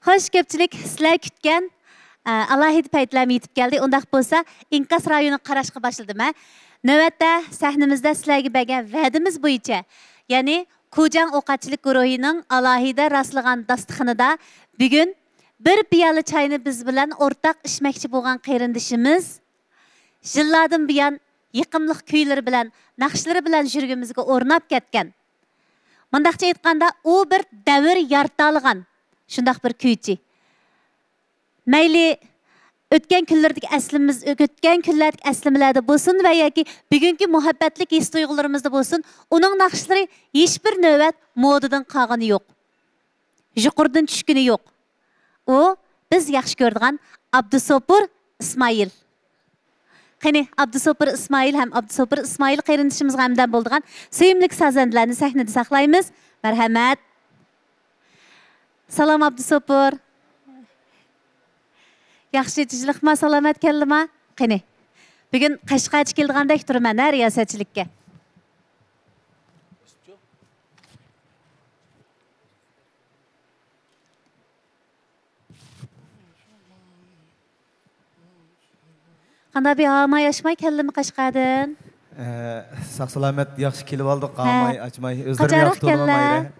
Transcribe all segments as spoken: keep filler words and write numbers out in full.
خوش، كۆپچىلىك، سىلەر كۈتكەن، ئە، ئالاھىدە پەيتلەرمۇ يېتىپ كەلدى. ئۇنداق بولسا، ئىنكاس رايونىغا قاراشقا باشلىدىم، ھە. نۆۋەتتە سەھنىمىزدە سىلەرگە بەرگەن ۋەدىمىز بويىچە، يەنى كۇجاڭ ئوقەتچىلىك گۇرۇھىنىڭ ئالاھىدە راسلىغان داستىخىنىدا بۈگۈن بىر پىيالە چاينى بىز بىلەن ئورتاق ئىچمەكچى بولغان قېرىندىشىمىز، يىللاردىن بۇيان يېقىملىق كۈيلىرى بىلەن، ناخشىلىرى بىلەن يۈرىكىمىزگە ئورناپ كەتكەن. مۇنداقچە ئېيتقاندا، ئۇ بىر دەۋر يارىتالىغان شۇنداق بىر كۈيچى. مەيلى ئۆتكەن كۈنلەردىكى ئەسلىمىز، ئۆتكەن كۈنلەردىكى ئەسلىمىلەردە بولسۇن ۋە ياكى بۈگۈنكى مۇھەببەتلىك ھېس-تۇيغۇلىرىمىزدا بولسۇن، ئۇنىڭ ناخشىلىرى ھېچبىر نۆۋەت مودىدىن قالغىنى يوق. يۇقىرىدىن چۈشكىنى يوق. ئۇ بىز ياخشى كۆرىدىغان ئابدۇسوپۇر ئىسمائىل. قېنى، ئابدۇسوپۇر ئىسمائىل ھەم ئابدۇسوپۇر ئىسمائىل قېرىندىشىمىزغا ھەمدەم بولىدىغان سۆيۈملۈك سازەندىلەرنى سەھنىدە ساقلايمىز. مەرھەمەت. سالام، ئابدۇسوپۇر. ياخشى، تىنچلىقما، سالامەتكەنلىما؟ قېنى، بۈگۈن قەشقەرچە كېلىدىغاندەك تۇرىمەن ھە رىياسەتچىلىككە. قانداق بىر ھاماي ئاچماي كەلدىمۇ قەشقەردىن؟ ئە، ساق سالامەت ياخشى كېلىۋالدۇق، ھە. ھاماي ئاچماي. ئۆزلىرىمۇ قاچانراق ياخشى تۇردۇم، كەلدىلە؟ مايرا.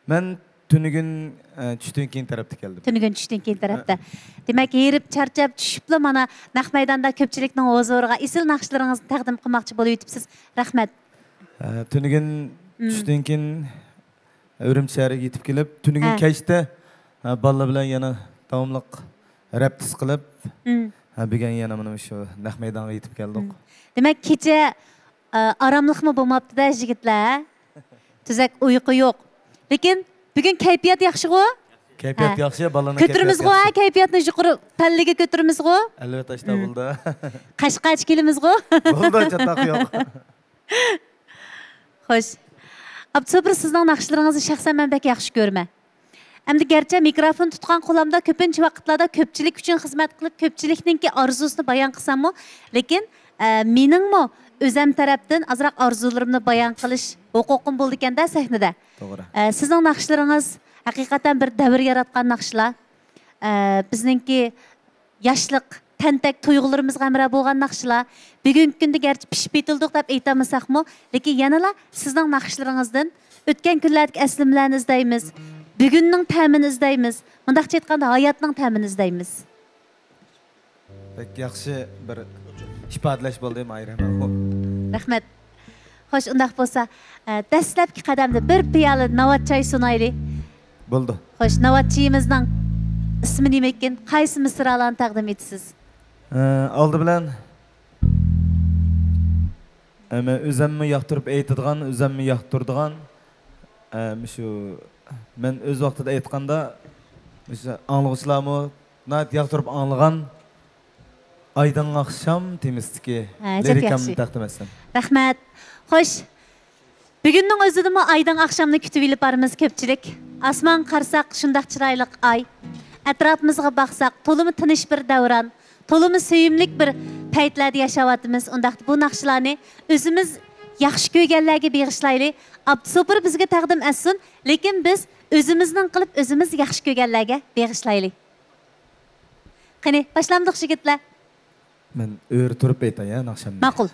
مەن تۈنۈگۈن، ئە، چۈشتىن كېيىن تەرەپتە كەلدىم. تۈنۈگۈن چۈشتىن كېيىن تەرەپتە. ھە. دېمەك، ھېرىپ، چارچاپ چۈشۈپلا مانا نەق مەيداندا كۆپچىلىكنىڭ ھۇزۇرىغا ئېسىل ناخشىلىرىڭىزنى تەقدىم قىلماقچى بولۇۋېتىپسىز. رەھمەت. ئە، تۈنۈگۈن مم. چۈشتىن كېيىن ئۈرۈمچى شەھىرىگە يېتىپ كېلىپ، تۈنۈگۈن ھە. كەچتە، ھە، بالىلار بىلەن يەنە داۋاملىق رەپتىس قىلىپ، مم. ھە، بۈگۈن يەنە مانا شۇ نەق مەيدانغا يېتىپ كەلدۇق. مم. دېمەك، كېچە، ئە، ئاراملىقمۇ بولماپتۇ-دە، يىگىتلەر. تۈزەك ئۇيقۇ يوق. لېكىن بۈگۈن كەيپىيات ياخشىغۇ؟ كەيپىيات ھە. ياخشى، بالىنىڭ كۆتۈرىمىزغۇ، كەيپىياتى ھە، ياخشى. كەيپىياتنى يۇقىرى پەللىگە كۆتۈرىمىزغۇ؟ ئەلۋەتتە، ئاشتا مم. بولدى. قەشقەرچە كېلىمىزغۇ؟ بولدى، چاتاق يوق. خوش. ئابدۇسوپۇر، سىزنىڭ ناخشىلىرىڭىزنى شەخسەن مەن بەك ياخشى كۆرىمەن. ئەمدى گەرچە مىكروفون تۇتقان قولۇمدا كۆپىنچە ۋاقىتلاردا كۆپچىلىك ئۈچۈن خىزمەت قىلىپ، كۆپچىلىكنىڭكى ئارزۇسىنى بايان قىلساممۇ، لېكىن، ئە، مېنىڭمۇ ئۆزەم تەرەپتىن ئازراق ئارزۇلىرىمنى بايان قىلىش ھوقۇقۇم بولىدىكەن-دە سەھنىدە. توغرا. ئە، سىزنىڭ ناخشىلىرىڭىز ھەقىقەتەن بىر دەۋر ياراتقان ناخشىلار. ئە، بىزنىڭكى ياشلىق، تەنتەك تۇيغۇلىرىمىزغا ھەمراھ بولغان ناخشىلار. بۈگۈنكى كۈندە گەرچە پىشىپ يېتىلدۇق دەپ ئېيتالمىساقمۇ، لېكىن يەنىلا سىزنىڭ ناخشىلىرىڭىزدىن ئۆتكەن كۈنلەردىكى ئەسلىمىلەرنى ئىزدەيمىز، بۈگۈننىڭ تەمىنى ئىزدەيمىز، مۇنداقچە ئېيتقاندا، ھاياتنىڭ تەمىنى ئىزدەيمىز. بەك ياخشى بىر ئىپادىلەش بولدى، ماھىرە. رەھمەت. خوش، ئۇنداق بولسا، ئە، دەسلەپكى قەدەمدە بىر پىيالە ناۋات چاي سۇنايلى. بولدى. خوش، ناۋات چېيىمىزنىڭ ئىسمى نېمىكىن؟ قايسى مىسرالارنى تەقدىم ئېتىسىز؟ ئە، ئالدى بىلەن، ئە، مەن ئۆزەممۇ ياقتۇرۇپ ئېيتىدىغان، ئۆزەممۇ ياقتۇرىدىغان، ئە، مۇشۇ مەن ئۆز ۋاقتىدا ئېيتقاندا، مۇشۇ ئاڭلىغۇچىلارمۇ ناھايىتى ياقتۇرۇپ ئاڭلىغان ئايدىڭ ئاخشام تېمىسىدىكى ھە، جەك لىرىكامنى ياخشى. تەقدىم ئەتسەم. رەھمەت. خوش. بۈگۈننىڭ ئۆزىدىمۇ ئايدىڭ ئاخشامنى كۈتۈۋېلىپ بارىمىز كۆپچىلىك. ئاسمانغا قارىساق شۇنداق چىرايلىق ئاي. ئەتراپىمىزغا باقساق تولىمۇ تىنچ بىر دەۋران، تولىمۇ سۆيۈملۈك بىر پەيتلەردە ياشاۋاتىمىز. ئۇنداقتا بۇ ناخشىلارنى ئۆزىمىز ياخشى كۆرگەنلەرگە بېغىشلايلى. ئابدۇسوپۇر بىزگە تەقدىم ئەتسۇن، لېكىن بىز ئۆزىمىزنىڭ قىلىپ ئۆزىمىز ياخشى كۆرگەنلەرگە بېغىشلايلى. قېنى، باشلامدۇق يىگىتلەر؟ مەن ئۆرە تۇرۇپ ئېيتاي، ھە، ناخشامنى. ماقۇل.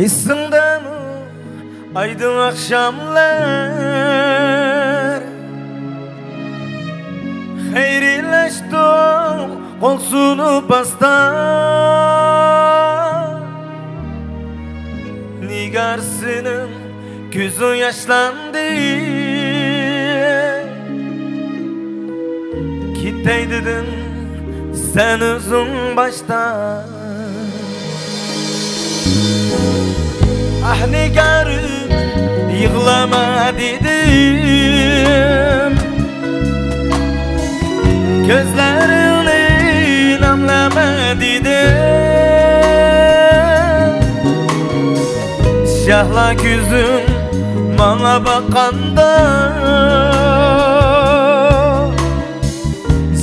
ئېسىڭدەمۇ ئايدىڭ ئاخشاملار؟ خەيرلەشتۇق قول سۇنۇپ ئاستا. نىگار سېنىڭ كۆزۈڭ ياشلاندى. كېتەي دېدىڭ سەن ئۆزۈڭ باشتا. نىگارىم، يىغلىما دېدىم. كۆزلىرىڭنى نەملىمە دېدىم. شەھلا كۆزۈڭ ماڭا باققاندا،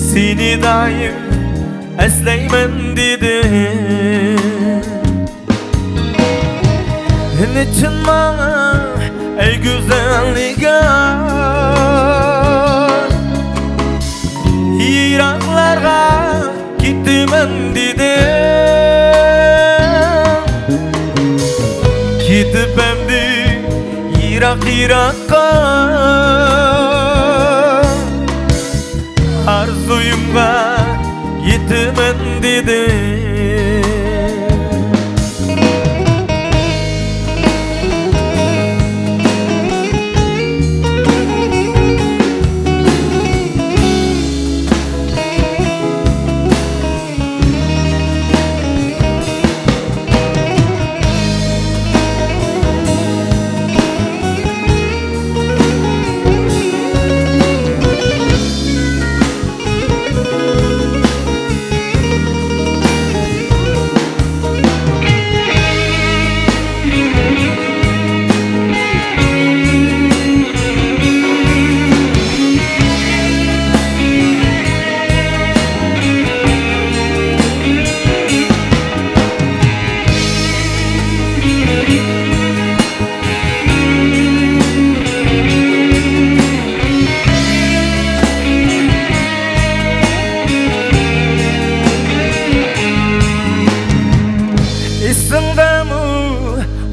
سېنى دائىم ئەسلەيمەن دېدىم. نېچۈن ماڭا، ئەي گۈزەل نىگار، يىراقلارغا كېتىمەن دېدىم. كېتىپ ئەمدى يىراق يىراققا، ئارزۇيۇمغا يېتىمەن دېدىم. ئېسىڭدەمۇ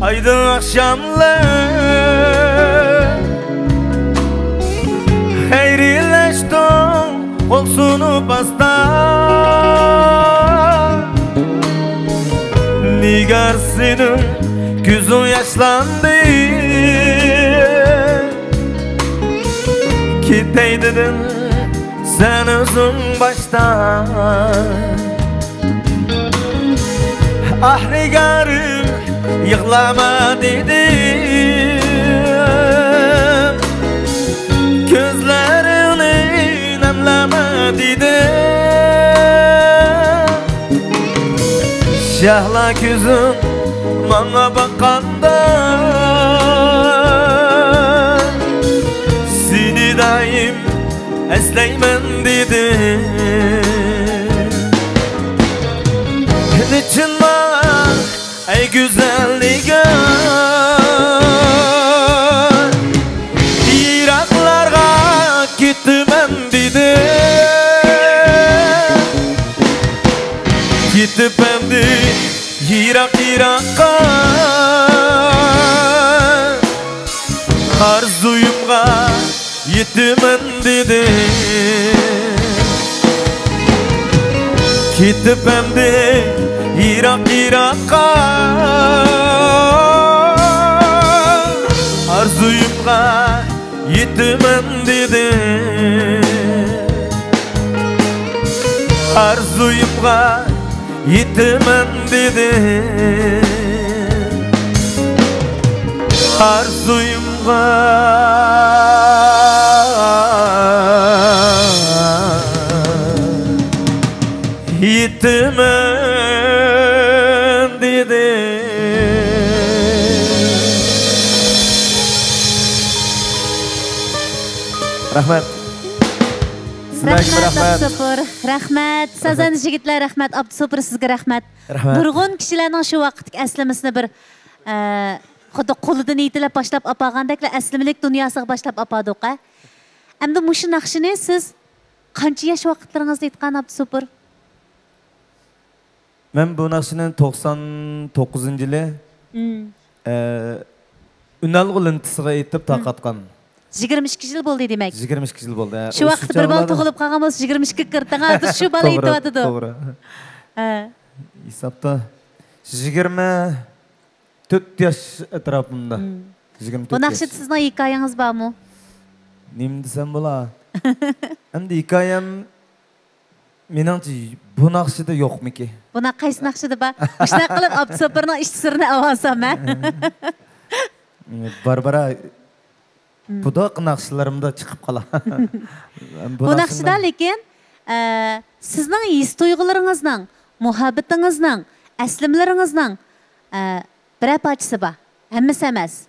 ئايدىڭ ئاخشاملار، خەيرلەشتىڭ قول سۇنۇپ ئاستا. نىگار، سېنىڭ كۆزۈڭ ياشلاندى، كېتەي دېدىڭ سەن ئۆزۈڭ باشتا. ئاھ نىگارىم، يىغلىما دېدىم، كۆزلىرىڭنى نەملىمە دېدىم. شەھلا كۆزۈڭ ماڭا باققاندا، سېنى دائىم ئەسلەيمەن دېدىم. نېچۈن ماڭا، ئەي گۈزەل نىگار، يىراقلارغا كېتىمەن دېدىم. كېتىپ ئەمدى يىراق يىراققا، ئارزۇيۇمغا يېتىمەن دېدىم. كېتىپ ئەمدى يىراق يىراققا، ئارزۇيۇمغا يېتىمەن دېدىم. ئارزۇيۇمغا يېتىمەن دېدىم. ئارزۇيۇمغا يېتىمەن دېدىم. رەھمەت. سىلەرگىمۇ رەھمەت، رەھمەت. ئابدۇسوپۇر. رەھمەت. سازەندە يىگىتلەر، رەھمەت. ئابدۇسوپۇر، سىزگە رەھمەت. رەھمەت. نۇرغۇن كىشىلەرنىڭ شۇ ۋاقىتتىكى ئەسلىمىسىنى بىر، ئە، خۇددى قولىدىن يېتىلەپ باشلاپ ئاپارغاندەكلا ئەسلىمىلىك دۇنياسىغا باشلاپ ئاپاردۇق، ئە. ئەمدى مۇشۇ ناخشىنى سىز قانچە ياش ۋاقىتلىرىڭىزدا ئېيتقان، ئابدۇسوپۇر؟ مەن بۇ ناخشىنى توقسان توققۇزىنچى يىلى، مم. ئە، ئۈنئالغۇ لېنتىسىغا ئېيتىپ مم. تارقاتقان. يىگىرمە ئىككى يىل بولدى دېمەك. يىگىرمە ئىككى يىل بولدى، ھە. شۇ ۋاقىتتا بىر بالا تۇغۇلۇپ قالغان بولسا، يىگىرمە ئىككىگە كىرىدىغان، ھازىر شۇ بالا توغرا، ئېيتىۋاتىدۇ. توغرا. ھە. ھېسابتا يىگىرمە تۆت ياش ئەتراپىمدا. مم. يىگىرمە تۆت ياش. بۇ ناخشىدا سىزنىڭ ھېكايىڭىز بارمۇ؟ نېمە دېسەم بولا؟ ئەمدى ھېكايەم مېنىڭچە بۇ ناخشىدا يوقمىكى؟ بۇ نا-، قايسى ناخشىدا بار؟ مۇشۇنداق قىلىپ ئابدۇسوپۇرنىڭ ئىچ سىرىنى ئاۋالسام، ھە؟ بارا-بارا بۇداق ناخشىلىرىمدا چىقىپ قالا. بۇ ناخشىدا لېكىن، ئە، سىزنىڭ ھېس تۇيغۇلىرىڭىزنىڭ، مۇھەببىتىڭىزنىڭ، ئەسلىمىلىرىڭىزنىڭ، ئە، بىرەر پارچىسى بار. ھەممىسى ئەمەس.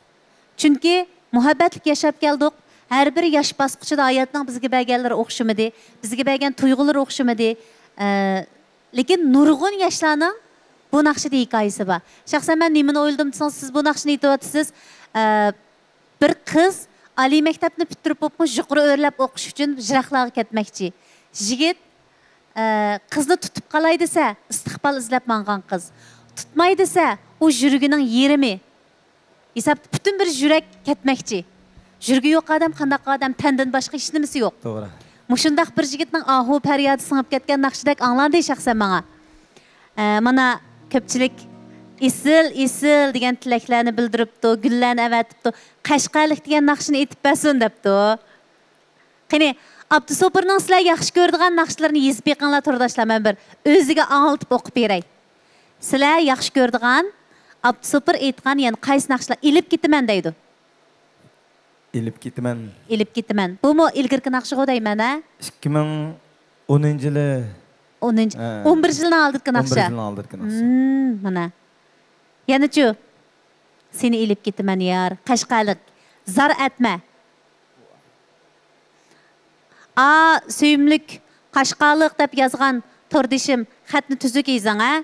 چۈنكى مۇھەببەتلىك ياشاپ كەلدۇق. ھەر بىر ياش باسقۇچىدا ھاياتنىڭ بىزگە بەرگەنلىرى ئوخشىمىدى. بىزگە بەرگەن تۇيغۇلىرى ئوخشىمىدى. ئە، لېكىن نۇرغۇن ياشلارنىڭ بۇ ناخشىدا ھېكايىسى بار. شەخسەن مەن نېمىنى ئويلىدىم دېسىڭىز، سىز بۇ ناخشىنى ئېيتىۋاتىسىز. ئە، بىر قىز ئالىي مەكتەپنى پۈتتۈرۈپ بولۇپمۇ يۇقىرى ئۆرلەپ ئوقۇش ئۈچۈن يىراقلارغا كەتمەكچى. يىگىت، ئە، قىزنى تۇتۇپ قالاي دېسە، ئىستىقبال ئىزلەپ ماڭغان قىز. تۇتماي دېسە، ئۇ يۈرىكىنىڭ يېرىمى. ھېسابتا پۈتۈن بىر يۈرەك كەتمەكچى. يۈرىكى يوق ئادەم قانداق ئادەم؟ تەندىن باشقا ھېچنېمىسى يوق. توغرا. مۇشۇنداق بىر يىگىتنىڭ ئاھۇ پەريادى سىڭىپ كەتكەن ناخشىدەك ئاڭلاندى شەخسەن ماڭا. ئە، مانا كۆپچىلىك «ئېسىل، ئېسىل» دېگەن تىلەكلەرنى بىلدۈرۈپتۇ، گۈللەرنى ئەۋەتىپتۇ. «قەشقەرلىك دېگەن ناخشىنى ئېيتىپ بەرسۇن» دەپتۇ. قېنى، ئابدۇسوپۇرنىڭ سىلەر ياخشى كۆرىدىغان ناخشىلىرىنى يېزىپ بېقىڭلار تورداشلار، مەن بىر ئۆزىگە ئاڭلىتىپ ئوقۇپ بېرەي. سىلەر ياخشى كۆرىدىغان، ئابدۇسوپۇر ئېيتقان يەنە قايسى ناخشىلار؟ «ئېلىپ كېتىمەن» دەيدۇ. «ئېلىپ كېتىمەن». «ئېلىپ كېتىمەن». بۇمۇ ئىلگىرىكى ناخشىغۇ دەيمەن، ھە؟ ئىككى مىڭ ئونىنچى يىلى. ئونىنچى، ھە. ئون بىر يىلنىڭ ئالدىدىكى ناخشا. ئون بىر يىلنىڭ ئالدىدىكى ناخشا. مم، مانا. يەنىچۇ؟ «سېنى ئېلىپ كېتىمەن يار، قەشقەرلىك. زار ئەتمە. ئا، سۆيۈملۈك قەشقەرلىك دەپ يازغان توردىشىم، خەتنى تۈزۈك يېزىڭ، ھە؟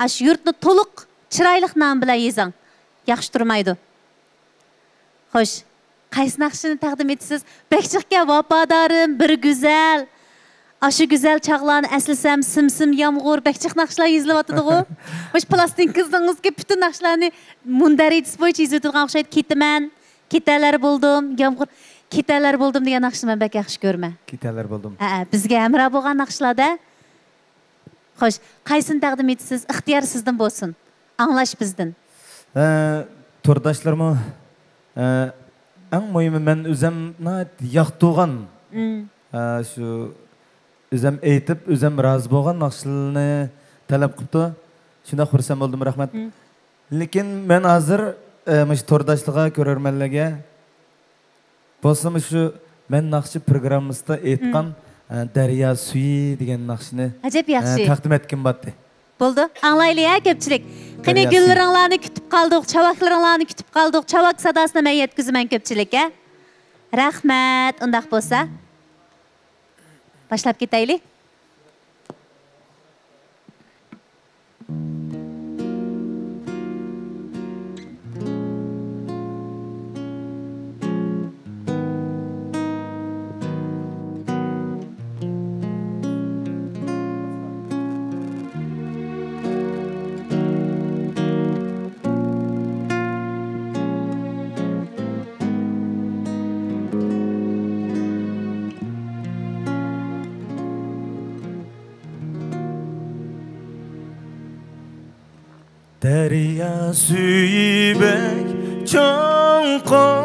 ئاشۇ يۇرتنى تولۇق چىرايلىق نام بىلەن يېزىڭ. ياخشى تۇرمايدۇ.» خوش، قايسى ناخشىنى تەقدىم ئېتىسىز؟ بەك جىقكەن، «ۋاپادارىم»، «بىر گۈزەل»، «ئاشۇ گۈزەل چاغلارنى ئەسلىسەم»، «سىم سىم يامغۇر»، بەك جىق ناخشىلار يېزىلىۋاتىدىغۇ. مۇشۇ پىلاستىنكىڭىزدىكى پۈتۈن ناخشىلارنى مۇندەرىجىسى بويىچە يېزىۋېتىدىغان ئوخشايدۇ. «كېتەلەر بولدۇم»، «يامغۇر»، «كېتەلەر بولدۇم» دېگەن ناخشىنى مەن بەك ياخشى كۆرىمەن. «كېتەلەر بولدۇم». ھەئە، بىزگە ھەمراھ بولغان ناخشىلار-دە. خوش، قايسىنى تەقدىم ئېتىسىز؟ ئىختىيار سىزدىن بولسۇن. ئاڭلاش بىزدىن. ئە، تورداشلارمۇ، ئە، ئەڭ مۇھىمى مەن ئۆزەم ناھايىتى ياقتۇرغان، مم. ئە، شۇ ئۆزەم ئېيتىپ، ئۆزەم رازى بولغان ناخشىلارنى تەلەپ قىپتۇ. شۇنداق خۇرسەن بولدۇم، رەھمەت. مم. لېكىن مەن ھازىر، ئە، مۇشۇ تورداشلارغا، كۆرەرمەنلەرگە بولسىمۇ شۇ مەن ناخشا پروگراممىسىدا ئېيتقان، ئە، «دەريا سۈيى» دېگەن ناخشىنى، ئەجەب ياخشى. ئە، تەقدىم ئەتكىم باتتى. بولدى، ئاڭلايلى ھە كۆپچىلىك. قېنى، دەريا سۈيى. گۈللىرىڭلارنى كۈتۈپ قالدۇق، چاۋاكلىرىڭلارنى كۈتۈپ قالدۇق. چاۋاك ساداسىنى مەن يەتكۈزىمەن كۆپچىلىككە. رەھمەت، ئۇنداق بولسا. باشلاپ كېتەيلى. دەريا سۈيى بەك چوڭقۇر،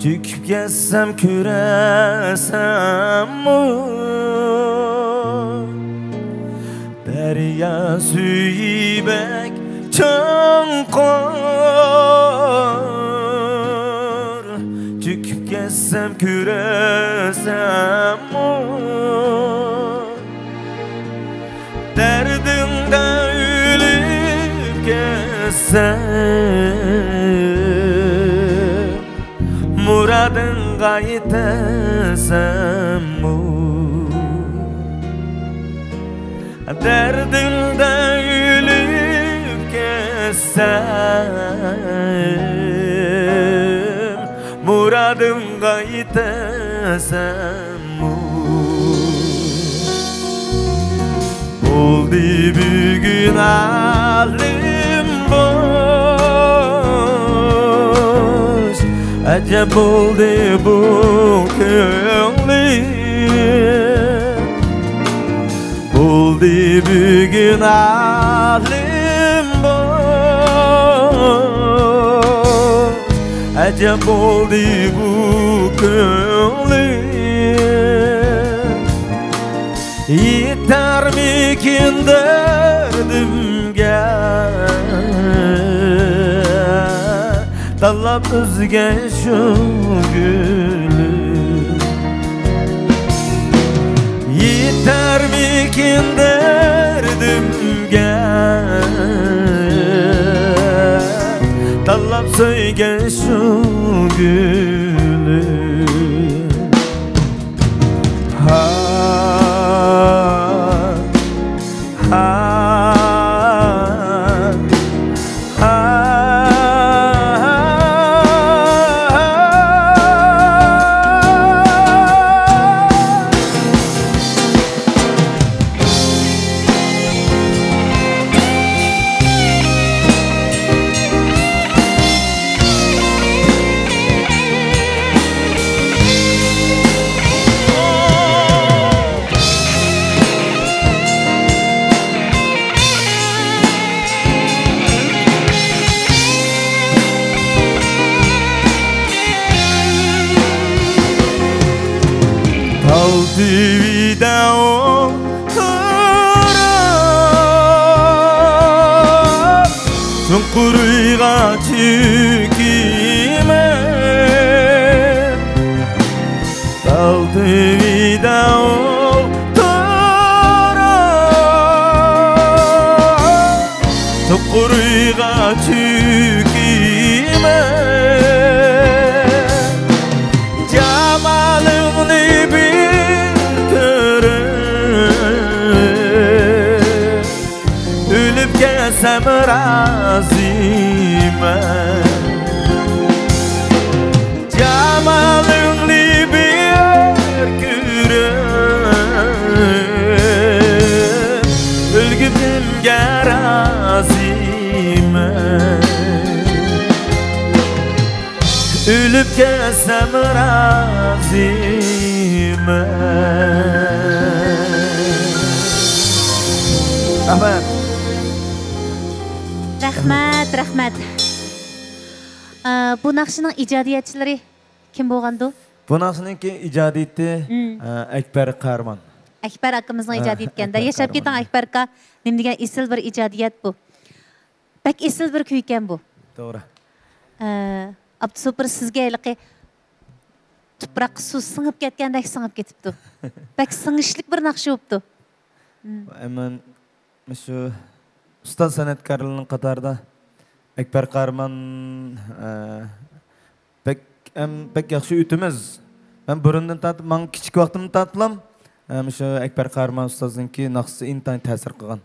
چۆكۈپ كەتسەم كۆرەسەنمۇ؟ دەريا سۈيى بەك چوڭقۇر، چۆكۈپ كەتسەم كۆرەسەنمۇ؟ دەردىڭدە ئۆلۈپ كەتسەم، مۇرادىڭغا يېتەسەنمۇ؟ دەردىڭدە ئۆلۈپ كەتسەم، مۇرادىڭغا يېتەسەنمۇ؟ بولدى بۈگۈن ھالىم بوش، ئەجەب بولدى بۇ كۆڭلۈم. بولدى بۈگۈن ھالىم بوش، ئەجەب بولدى بۇ كۆڭلۈم. يېتەرمىكىن دەردىمگە تاللاپ ئۆزگە شۇ گۈلى، يېتەرمىكىن دەردىمگە، تاللاپ سۆيگەن شۇ گۈلى. ھا، ھا، ھا، ھا. تال تۈۋىدە ئولتۇرۇپ، چوڭقۇر ئويغا چۆكىمەن. تال تۈۋىدە ئولتۇرۇپ، چوڭقۇر ئويغا چۆكىمەن. جامالىڭنى بىر كۆرۈپ، ئۆلۈپ كەتسەم رازىمەن. جامالىڭنى بىر كۆرۈپ، ئۆلگۈمگە رازىمەن. ئۆلۈپ كەتسەم رازىمەن. رەھمەت. رەھمەت، رەھمەت. ئە، بۇ ناخشىنىڭ ئىجادىيەتچىلىرى كىم بولغاندۇ؟ بۇ ناخشىنىڭكى ئىجادىيىتى، مم. ئە، ئەكبەر قەھرىمان. ئەكبەر ئاكىمىزنىڭ ھە، ئىجادىيىتى ئىكەن-دە. ئەكبەر ياشاپ كېتىڭ، قەھرىمان. ئەكبەر ئاكا. نېمە دېگەن ئېسىل بىر ئىجادىيەت بۇ. بەك ئېسىل بىر كۈيكەن بۇ. توغرا. ئە، ئابدۇسوپۇر، سىزگە ھېلىقى تۇپراققا سۇ سىڭىپ كەتكەندەك سىڭىپ كېتىپتۇ. بەك سىڭىشلىك بىر ناخشا بوپتۇ. مم. ئەمەن مۇشۇ ئۇستاز سەنئەتكارلارنىڭ قاتارىدا ئەكبەر قەھرىمان، ئە، بەك، ئەم، بەك ياخشى ئۆتىمىز. مەن بۇرۇندىن تارتىپ، ماڭا كىچىك ۋاقتىمدىن تارتىپلا، ئە، مۇشۇ ئەكبەر قەھرىمان ئۇستازنىڭكى ناخشىسى ئىنتايىن تەسىر قىلغان.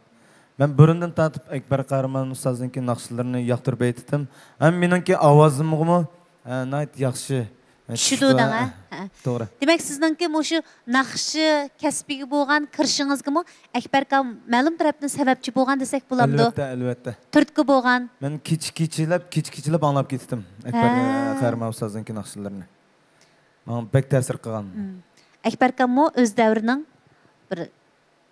مەن بۇرۇندىن تارتىپ ئەكبەر قەھرىمان ئۇستازنىڭكى ناخشىلىرىنى ياقتۇرۇپ ئېيتتىم. ھەم مېنىڭكى ئاۋازىمغىمۇ، ئە، ناھايىتى ياخشى، ئە، چۈشىدۇ چۈشتۇ، دەڭ، ھە؟ ھە، ھە. توغرا. دېمەك، سىزنىڭكى مۇشۇ ناخشا كەسپىگە بولغان كىرىشىڭىزگىمۇ ئەكبەر ئاكام مەلۇم تەرەپتىن سەۋەبچى بولغان دېسەك بولامدۇ؟ ئەلۋەتتە، ئەلۋەتتە. تۈرتكە بولغان. مەن كېچە كېچىلەپ، كېچە كېچىلەپ ئاڭلاپ كېتىتتىم ئەكبەر، ھە. ئە، قەھرىمان ئۇستازنىڭكى ناخشىلىرىنى. ماڭا بەك تەسىر قىلغان. مم. ئەكبەر ئاكاممۇ ئۆز دەۋرىنىڭ بىر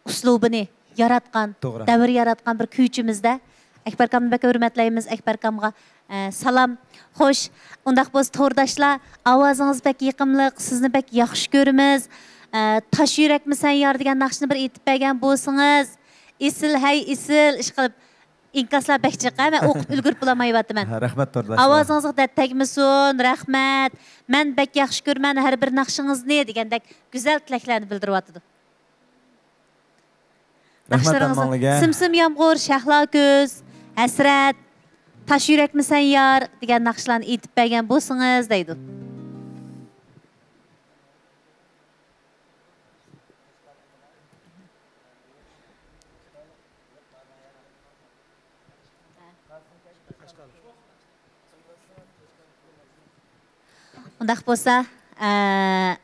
ئۇسلۇبىنى ياراتقان، توغرا. دەۋر ياراتقان بىر كۈيچىمىزدە. ئەكبەر ئاكامنى بەك ھۆرمەتلەيمىز. ئەكبەر ئاكامغا، ئە، سالام. خوش، ئۇنداق بولسا تورداشلار، ئاۋازىڭىز بەك يېقىملىق، سىزنى بەك ياخشى كۆرىمىز. ئە، تاش يۈرەكمۇ سەن يار دېگەن ناخشىنى بىر ئېيتىپ بەرگەن بولسىڭىز. ئېسىل، ھەي ئېسىل، ئىشقىلىپ ئىنكاسلار بەك جىق، ھە، مەن ئوقۇپ ئۈلگۈرۈپ بولالمايۋاتىمەن. ھە، رەھمەت تورداشلار. ئاۋازىڭىزغا دەرد تەگمىسۇن، رەھمەت. مەن بەك ياخشى كۆرىمەن ھەر بىر ناخشىڭىزنى دېگەندەك گۈزەل تىلەكلەرنى بىلدۈرۈۋاتىدۇ. رەھمەت ناخشىلىرىڭىزنى ھەممىڭلارغا. سىم سىم يامغۇر، شەھلا كۆز، ھەسرەت، تاش يۈرەكمۇ سەن يار دېگەن ناخشىلارنى ئېيتىپ بەرگەن بولسىڭىز دەيدۇ. ئۇنداق بولسا، ئە،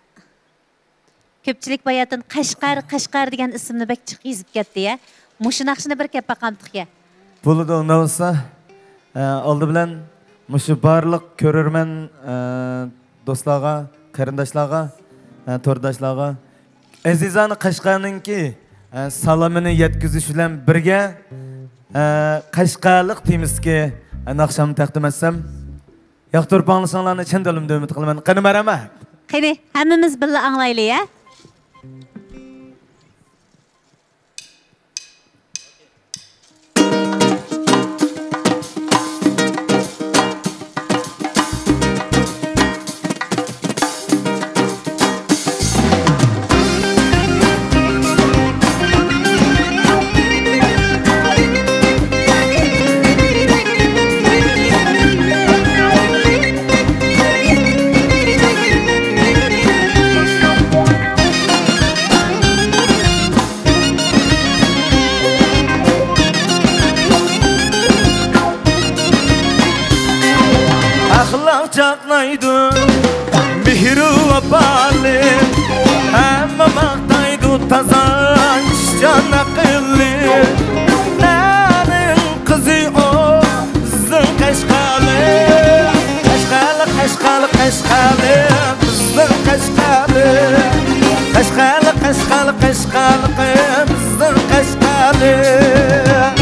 كۆپچىلىك باياتىن قەشقەر، قەشقەر دېگەن ئىسىمنى بەك جىق يېزىپ كەتتى، يە. مۇشۇ ناخشىنى بىر كەپ باقامتىق، يە. بولىدۇ، ئۇنداق بولسا، ئە، ئالدى بىلەن مۇشۇ بارلىق كۆرۈرمەن، ئە، دوستلارغا، قېرىنداشلارغا، ئە، تورداشلارغا ئەزىزانە قەشقەرنىڭكى، ئە، سالىمىنى يەتكۈزۈش بىلەن بىرگە، ئە، قەشقەرلىق تېمىسىدىكى، ئە، ناخشامنى تەقدىم ئەتسەم، ياقتۇرۇپ ئاڭلىشىڭلارنى چىن دىلىمدىن ئۈمىد قىلىمەن. قېنى، مەرھەمەت. قېنى، ھەممىمىز بىللە ئاڭلايلى، يە. قۇچاقلايدۇ مېھرى ۋاپالىق، ھەممە ماختايدۇ تازا ئىشچان ئەقىللىق. نەنىڭ قىزى ئۇ بىزنىڭ قەشقەرلىق، قەشقەرلىق، قەشقەرلىق، قەشقەرلىق، بىزنىڭ قەشقەرلىق، قەشقەرلىق، قەشقەرلىق، قەشقەرلىق، بىزنىڭ قەشقەرلىق.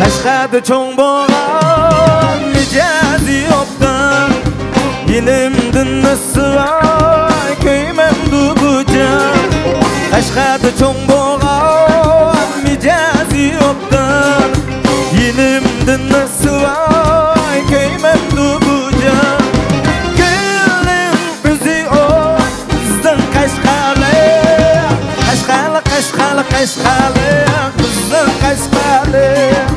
قەشقەردە چوڭ بولغان مىجەزى ئوبدان، يېنىمدىن ئىسسىراي كۆيمەمدۇ بۇ جان. قەشقەردە چوڭ بولغان مىجەزى ئوبدان، يېنىمدىن ئىسسىراي كۆيمەمدۇ بۇ جان. گۈلنىڭ ئۆزى ئۇ بىزنىڭ قەشقەرلىق، قەشقەرلىق، قەشقەرلىق، قەشقەرلىق، بىزنىڭ قەشقەرلىق،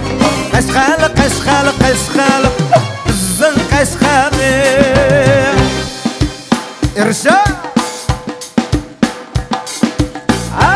قەشقەرلىق، قەشقەرلىق، قەشقەرلىق، بىزنىڭ قەشقەرلىق. ئىرشاد! ھە؟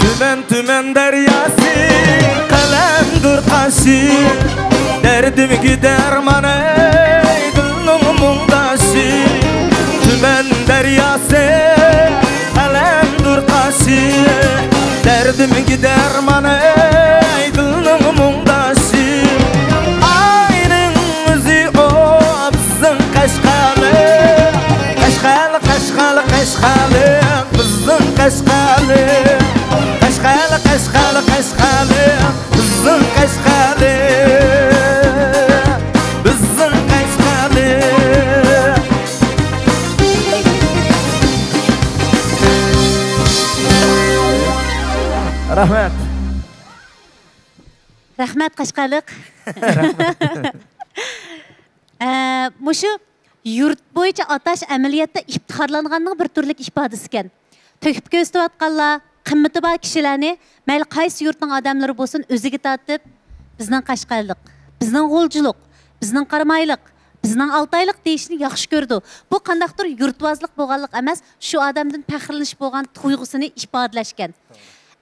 تۈمەن، تۈمەن دەرياسى، قەلەمدۇر قاشى، دەردىمگە دەرمان، ئەي دىلنىڭ مۇڭداشى. تۈمەن دەرياسى، قەلەمدۇر قاشى، دەردىمگە دەرمان، ئەي دىلنىڭ مۇڭداشى. ئاينىڭ ئۆزى ئۇ بىزنىڭ قەشقەرلىق، قەشقەرلىق، قەشقەرلىق، قەشقەرلىق، بىزنىڭ قەشقەرلىق، قەشقەرلىق، قەشقەرلىق، قەشقەرلىق، بىزنىڭ قەشقەرلىق، بىزنىڭ قەشقەرلىق. رەھمەت. رەھمەت، قەشقەرلىق. رەھمەت. ئە، مۇشۇ يۇرت بويىچە ئاتاش ئەمەلىيەتتە ئىپتىخارلانغاننىڭ بىر تۈرلۈك ئىپادىسى ئىكەن. تۆكۈپ كۆرسىتىۋاتقانلار، قىممىتى بار كىشىلەرنى مەيلى قايسى يۇرتنىڭ ئادەملىرى بولسۇن، ئۆزىگە تارتىپ، بىزنىڭ قەشقەرلىق، بىزنىڭ غۇلجىلىق، بىزنىڭ قارامايلىق، بىزنىڭ ئالتايلىق دېيىشنى ياخشى كۆرىدۇ. بۇ قانداقتۇر يۇرتۋازلىق بولغانلىق ئەمەس، شۇ ئادەمدىن پەخىرلىنىش بولغان تۇيغۇسىنى ئىپادىلەشكەن.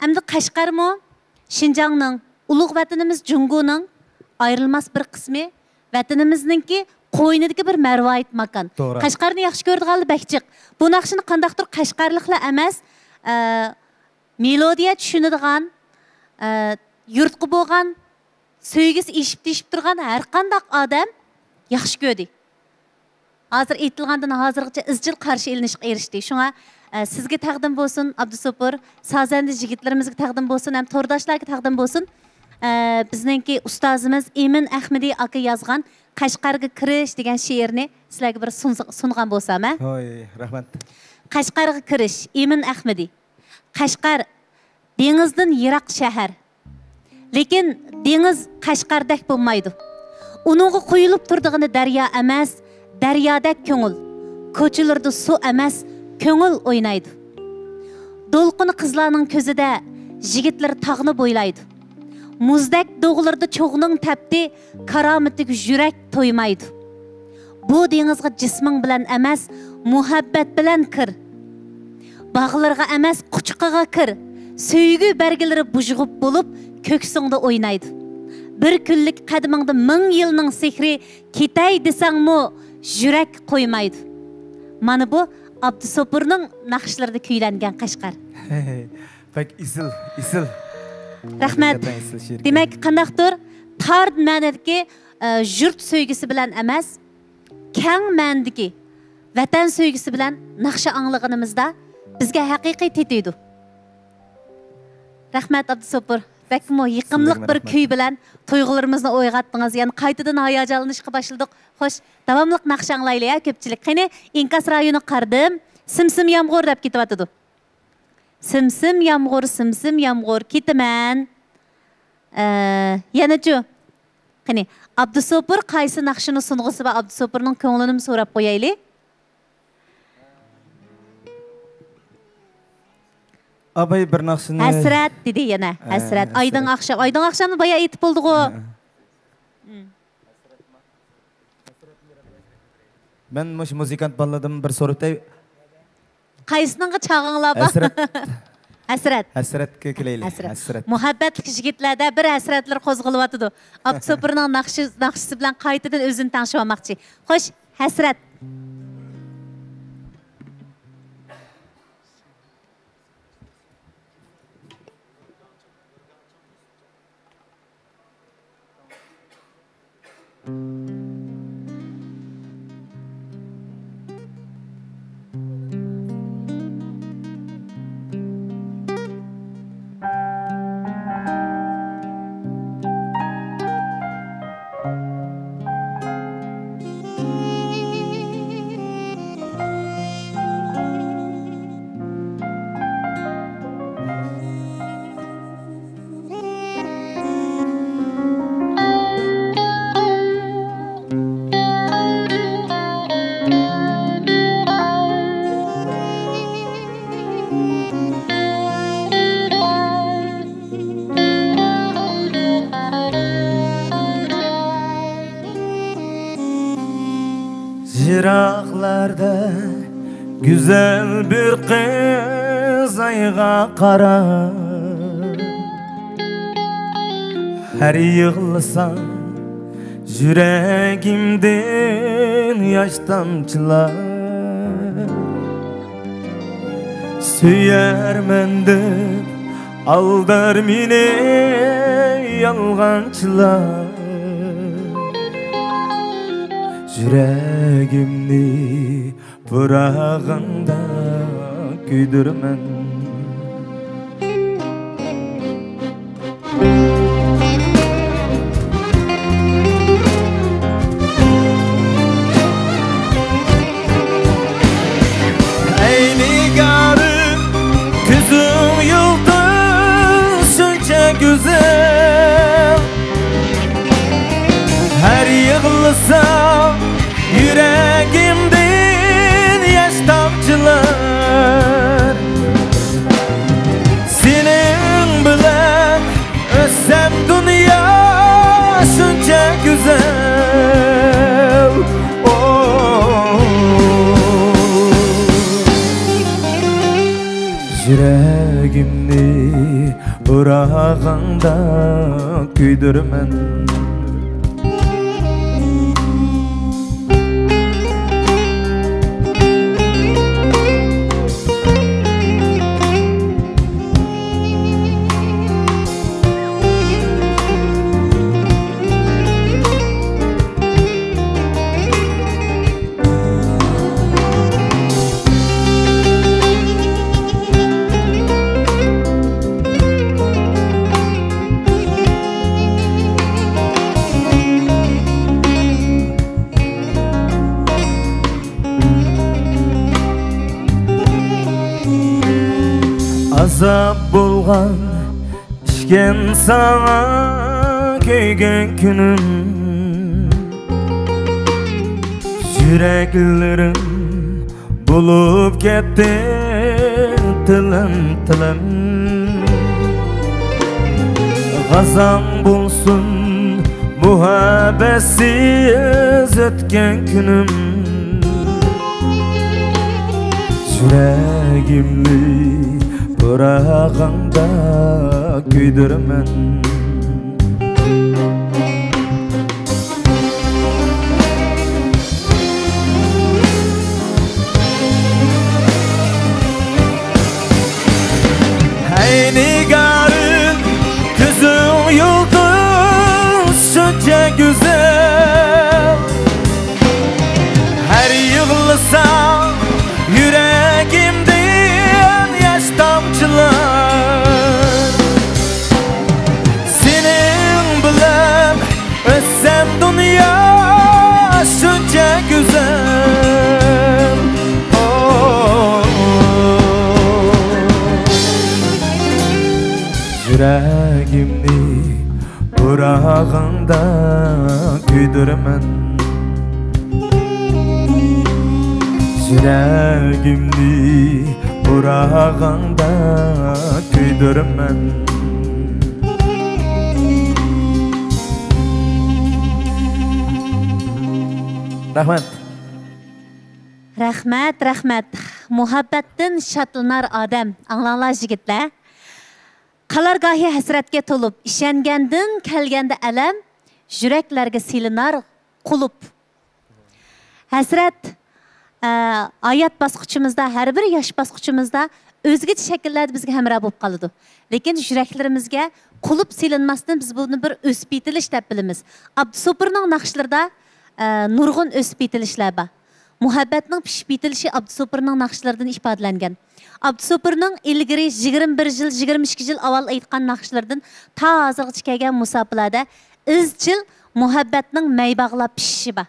ئەمدى قەشقەرمۇ شىنجاڭنىڭ، ئۇلۇغ ۋەتىنىمىز جۇڭگونىڭ ئايرىلماس بىر قىسمى، ۋەتىنىمىزنىڭكى قوينىدىكى بىر مەرۋايىت ماكان. توغرا. قەشقەرنى ياخشى كۆرىدىغانلار بەك جىق. بۇ ناخشىنى قانداقتۇر قەشقەرلىكلا ئەمەس، ئە، مېلودىيە چۈشىنىدىغان، ئە، يۇرتقا بولغان سۆيگۈسى ئېشىپ تېشىپ تۇرغان ھەر قانداق ئادەم ياخشى كۆردى. ھازىر ئېيتىلغاندىن ھازىرغىچە ئىزچىل قارشى ئېلىنىشقا ئېرىشتى. شۇڭا، ئە، سىزگە تەقدىم بولسۇن، ئابدۇسوپۇر، سازەندە يىگىتلىرىمىزگە تەقدىم بولسۇن ھەم تورداشلارغا تەقدىم بولسۇن. ئە، بىزنىڭكى ئۇستازىمىز ئىمىن ئەخمىدى ئاكا يازغان قەشقەرگە كىرىش دېگەن شېئىرنى سىلەرگە بىر سۇنسا-، سۇنغان بولسام، ھە؟ ھوي، رەھمەت. قەشقەرگە كىرىش، ئىمىن ئەخمىدى. قەشقەر، دېڭىزدىن يىراق شەھەر. لېكىن دېڭىز قەشقەردەك بولمايدۇ. ئۇنىڭغا قۇيۇلۇپ تۇرىدىغىنى دەريا ئەمەس، دەريادەك كۆڭۈل. كوچىلىرىدا سۇ ئەمەس، كۆڭۈل ئوينايدۇ. دولقۇنى قىزلارنىڭ كۆزىدە، يىگىتلىرى تاغنى بويلايدۇ. مۇزدەك دوغىلىرىدا چوغنىڭ تەپتى، كارامىتىگە يۈرەك تويمايدۇ. بۇ دېڭىزغا جىسمىڭ بىلەن ئەمەس، مۇھەببەت بىلەن كىر. باغلىرىغا ئەمەس، قۇچىقىغا كىر. سۆيگۈ بەرگىلىرى بۇژغۇپ بولۇپ، كۆكسۈڭدە ئوينايدۇ. بىر كۈنلۈك قەدىمىڭدە مىڭ يىلنىڭ سېھرى، كېتەي دېسەڭمۇ يۈرەك قويمايدۇ. مانا بۇ ئابدۇسوپۇرنىڭ ناخشىلىرىدا كۈيلەنگەن قەشقەر. بەك ئېسىل، ئېسىل. رەھمەت. ھەقىقەتەن ئېسىل شېئىر. دېمەك، قانداقتۇر تار مەنىدىكى، ئە، يۇرت سۆيگۈسى بىلەن ئەمەس، كەڭ مەنىدىكى ۋەتەن سۆيگۈسى بىلەن ناخشا ئاڭلىغىنىمىزدا بىزگە ھەقىقىي تېتىيدۇ. رەھمەت، ئابدۇسوپۇر. بەكمۇ يېقىملىق سىزگىمۇ بىر رەھمەت. كۈي بىلەن تۇيغۇلىرىمىزنى ئويغاتتىڭىز. يەنە قايتىدىن ھاياجانلىنىشقا باشلىدۇق. خوش، داۋاملىق ناخشا ئاڭلايلى ھە، كۆپچىلىك. قېنى، ئىنكاس رايونىغا قارىدىم. سىم سىم يامغۇر دەپ كېتىۋاتىدۇ. سىم سىم يامغۇر، سىم سىم يامغۇر، كېتىمەن. ئە، يەنىچۇ؟ قېنى، ئابدۇسوپۇر قايسى ناخشىنى سۇنغۇسى بار، ئابدۇسوپۇرنىڭ كۆڭلىنىمۇ سوراپ قويايلى. ئاباي بىر ناخشىنى ھەسرەت دېدى يەنە. ھە، ھەسرەت. ھەسرەت. ئايدىڭ ئاخشام. ئايدىڭ ئاخشامنى بايا ئېيتىپ بولدىغۇ. ھە. مم. مەن مۇشۇ مۇزىكانت بالىلاردىن بىر سورىتاي. قايسىنىڭغا چاغىڭلار بار؟ ھەسرەت. ھەسرەت. ھەسرەتكە كېلەيلى. ھەسرەت. ھەسرەت. مۇھەببەتلىك يىگىتلەردە بىر ھەسرەتلەر قوزغىلىۋاتىدۇ. ئابدۇسوپۇرنىڭ ناخشا-، ناخشىسى بىلەن قايتىدىن ئۆزىنى تەڭشىۋالماقچى. خوش، ھەسرەت. يىراقلاردا گۈزەل بىر قىز ئايغا قاراپ، ھەر يىغلىسام يۈرەگىمدىن ياش تامچىلار. سۆيەرمەن دەپ ئالدار مېنى يالغانچىلار. يۈرەگىمنى پۇراغاڭدا كۆيدۈرىمەن. ئەي نىگارىم، كۆزۈڭ يۇلتۇز شۇنچە گۈزەل، ھەر يىغلىسام يۈرەگىمدىن ياش تامچىلار. سېنىڭ بىلەن ئۆتسەم دۇنيا شۇنچە گۈزەل. ئو، يۈرەگىمنى پۇراغاڭدا كۆيدۈرىمەن. ئازاب بولغان ئىكەن ساڭا كۆيگەن كۈنۈم. يۈرەكلىرىم بولۇپ كەتتى تىلىم، تىلىم. غازاڭ بولسۇن مۇھەببەتسىز ئۆتكەن كۈنۈم. يۈرەگىمنى پۇراغاڭدا كۆيدۈرىمەن. ھەي نىگارىم، كۆزۈڭ يۇلتۇز شۇنچە گۈزەل، ھەر يىغلىسام مەن يۈرەگىمنى ئۇرغاندا كۆيدۈرىمەن. رەھمەت. رەھمەت، رەھمەت. مۇھەببەتتىن شادلىنار ئادەم. ئاڭلاڭلار، يىگىتلەر. قالار گاھى ھەسرەتكە تولۇپ، ئىشەنگەندىن كەلگەندە ئەلەم، يۈرەكلەرگە سېلىنار قۇلۇپ. ھەسرەت، ئە، ھايات باسقۇچىمىزدا، ھەر بىر ياش باسقۇچىمىزدا ئۆزگىچە شەكىللەردە بىزگە ھەمراھ بولۇپ قالىدۇ. لېكىن يۈرەكلىرىمىزگە قۇلۇپ سېلىنماستىن بىز بۇنى بىر ئۆسۈپ يېتىلىش دەپ بىلىمىز. ئابدۇسوپۇرنىڭ ناخشىلىرىدا، ئە، نۇرغۇن ئۆسۈپ يېتىلىشلەر بار. مۇھەببەتنىڭ پىشىپ يېتىلىشى ئابدۇسوپۇرنىڭ ناخشىلىرىدىن ئىپادىلەنگەن. ئابدۇسوپۇرنىڭ ئىلگىرى يىگىرمە بىر يىل، يىگىرمە ئىككى يىل ئاۋۋال ئېيتقان ناخشىلىرىدىن تا ھازىرغىچە كەلگەن مۇساپىلەردە ئىزچىل مۇھەببەتنىڭ مەي باغلاپ پىشىشى بار.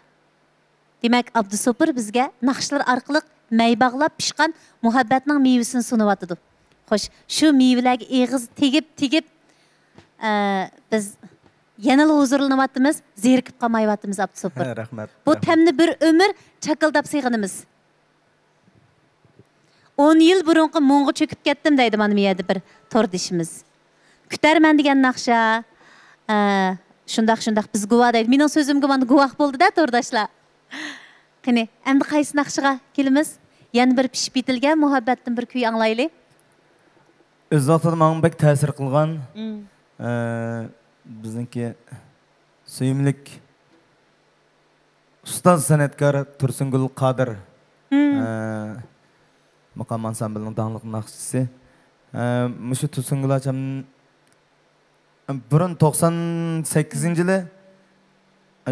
دېمەك، ئابدۇسوپۇر بىزگە ناخشىلار ئارقىلىق مەي باغلاپ پىشقان مۇھەببەتنىڭ مېۋىسىنى سۇنۇۋاتىدۇ. خوش، شۇ مېۋىلەرگە ئېغىز تېگىپ، تېگىپ، ئە، بىز يەنىلا ھۇزۇرلىنىۋاتىمىز، زېرىكىپ قالمايۋاتىمىز، ئابدۇسوپۇر. ھە، رەھمەت، بۇ رەھمەت. تەمنى بىر ئۆمۈر چاكىلداپ سېغىنىمىز. «ئون يىل بۇرۇنقى مۇڭغا چۆكۈپ كەتتىم» دەيدۇ مانا بۇ يەردە بىر توردىشىمىز. «كۈتەرمەن» دېگەن ناخشا. ئە، شۇنداق، شۇنداق، بىز گۇۋاھ دەيدۇ. مېنىڭ سۆزۈمگە مانا گۇۋاھ بولدى-دە، تورداشلار. قېنى، ئەمدى قايسى ناخشىغا كېلىمىز؟ يەنە بىر پىشىپ يېتىلگەن مۇھەببەتتىن بىر كۈي ئاڭلايلى. ئۆز ۋاقتىدا ماڭا بەك تەسىر قىلغان، مم. ئە، بىزنىڭكى سۆيۈملۈك ئۇستاز سەنئەتكار تۇرسۇنگۈل قادىر، مم. ئە، مۇقام ئانسامبىلىنىڭ داڭلىق ناخشىچىسى. ئە، مۇشۇ تۇرسۇنگۈل ئاچام بۇرۇن توقسان سەككىزىنچى يىلى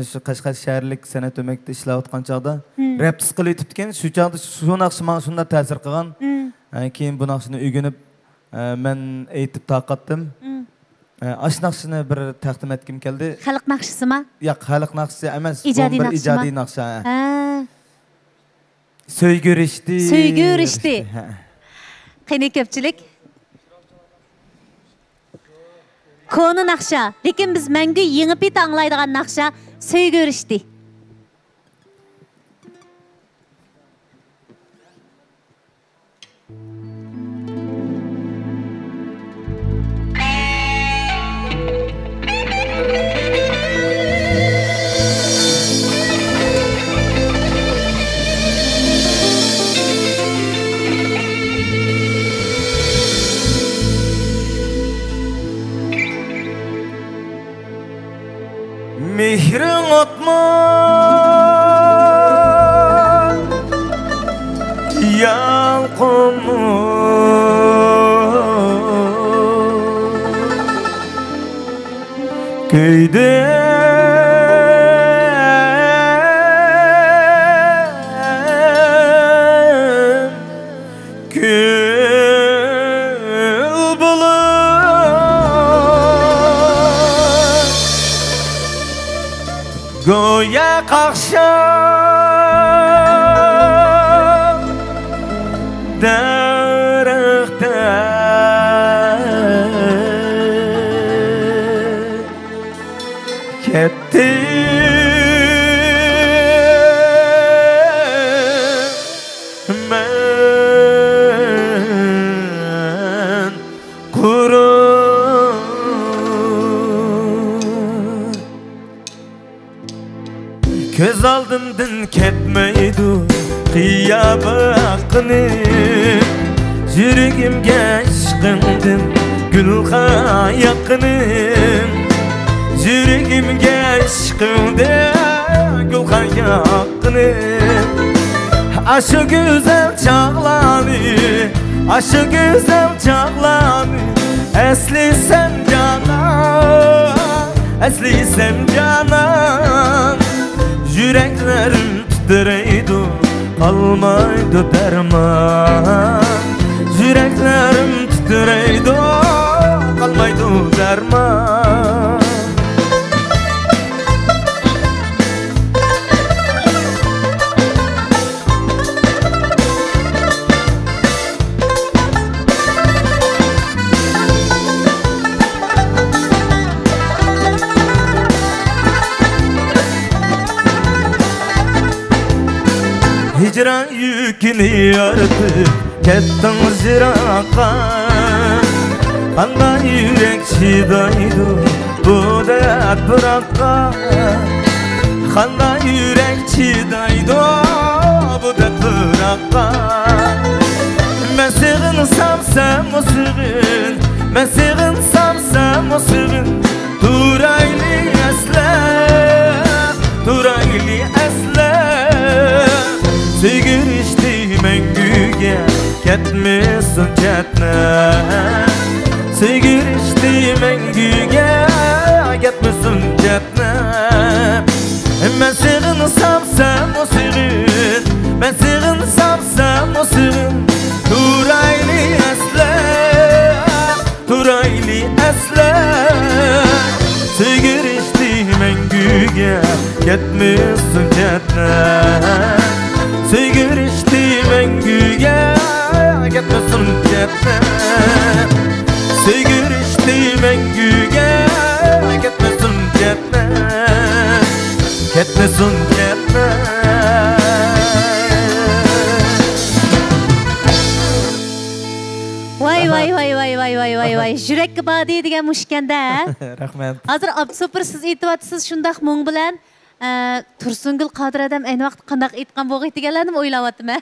شۇ قەشقەر شەھەرلىك سەنئەت ئۆمەكتە ئىشلەۋاتقان چاغدا، مم. رەپىس قىلىۋېتىپتىكەن. شۇ چاغدا شۇ ناخشا ماڭا شۇنداق تەسىر قىلغان. مم. ئە، كېيىن بۇ ناخشىنى ئۆگىنىپ، ئە، مەن ئېيتىپ تارقاتتىم. مم. ئە، ئاشۇ ناخشىنى بىر تەقدىم ئەتكۈم كەلدى. خەلق ناخشىسىما؟ ياق، خەلق ناخشىسى ئەمەس. ئىجادىي بۇ بىر ناخشىما؟ ئىجادىي ناخشا. ھە. سۆيگۈ رىشتى. سۆيگۈ رىشتى. ھە. قېنى كۆپچىلىك. كونا ناخشا، لېكىن بىز مەڭگۈ يېڭى پېتى ئاڭلايدىغان ناخشا، سۆيگۈ رىشتى. مېھرىڭ ئوتمۇ، يالقۇنمۇ كۆيدۈم كۈل بولۇپ. گويا قاقشال دەرەختە كەتتىم مەن قۇرۇپ. كۆز ئالدىمدىن كەتمەيدۇ قىيا باققىنىم، يۈرىكىمگە ئىشقىڭدىن گۈلخان ياققىنىم، يۈرىكىمگە ئىشقىڭدىن گۈلخان ياققىنىم. ئاشۇ گۈزەل چاغلارنى، ئاشۇ گۈزەل چاغلارنى ئەسلىسەم جانان، ئەسلىسەم جانان، يۈرەكلىرىم تىترەيدۇ، قالمايدۇ دەرمان. يۈرەكلىرىم تىترەيدۇ، قالمايدۇ دەرمان. ھىجران يۈكىنى ئارتىپ كەتتىڭ يىراققا. قانداق يۈرەك چىدايدۇ بۇ دەرد پىراققا؟ قانداق يۈرەك چىدايدۇ بۇ دەرد پىراققا؟ مەن سېغىنسام سەنمۇ سېغىن، مەن سېغىنسام سەنمۇ سېغىن. تۇرايلى ئەسلەپ، تۇرايلى ئەسلەپ. سۆيگۈ رىشتە مەڭگۈگە كەتمىسۇن چەتنەپ. سۆيگۈ رىشتە مەڭگۈگە كەتمىسۇن چەتنەپ. مەن سېغىنسام سەنمۇ سېغىن، مەن سېغىنسام سەنمۇ سېغىن. تۇرايلى ئەسلەپ، تۇرايلى ئەسلەپ. سۆيگۈ رىشتە مەڭگۈگە كەتمىسۇن چەتنەپ. سۆيگۈ رىشتە مەڭگۈگە كەتمىسۇن چەتنەپ. سۆيگۈ رىشتە مەڭگۈگە كەتمىسۇن چەتنەپ. كەتمىسۇن چەتنەپ. ۋاي، ۋاي، ۋاي، ۋاي، ۋاي، ۋاي، ۋاي، ۋاي. يۈرەككە باردى دېگەن مۇشۇ ئىكەن-دە. رەھمەت. ھازىر ئابدۇسوپۇر سىز ئېيتىۋاتىسىز شۇنداق مۇڭ بىلەن. ئە، تۇرسۇنگۈل قادىر ئادەم ئەينى ۋاقىتتا قانداق ئېيتقان بولغىي دېگەنلەرنىمۇ ئويلاۋاتىمەن.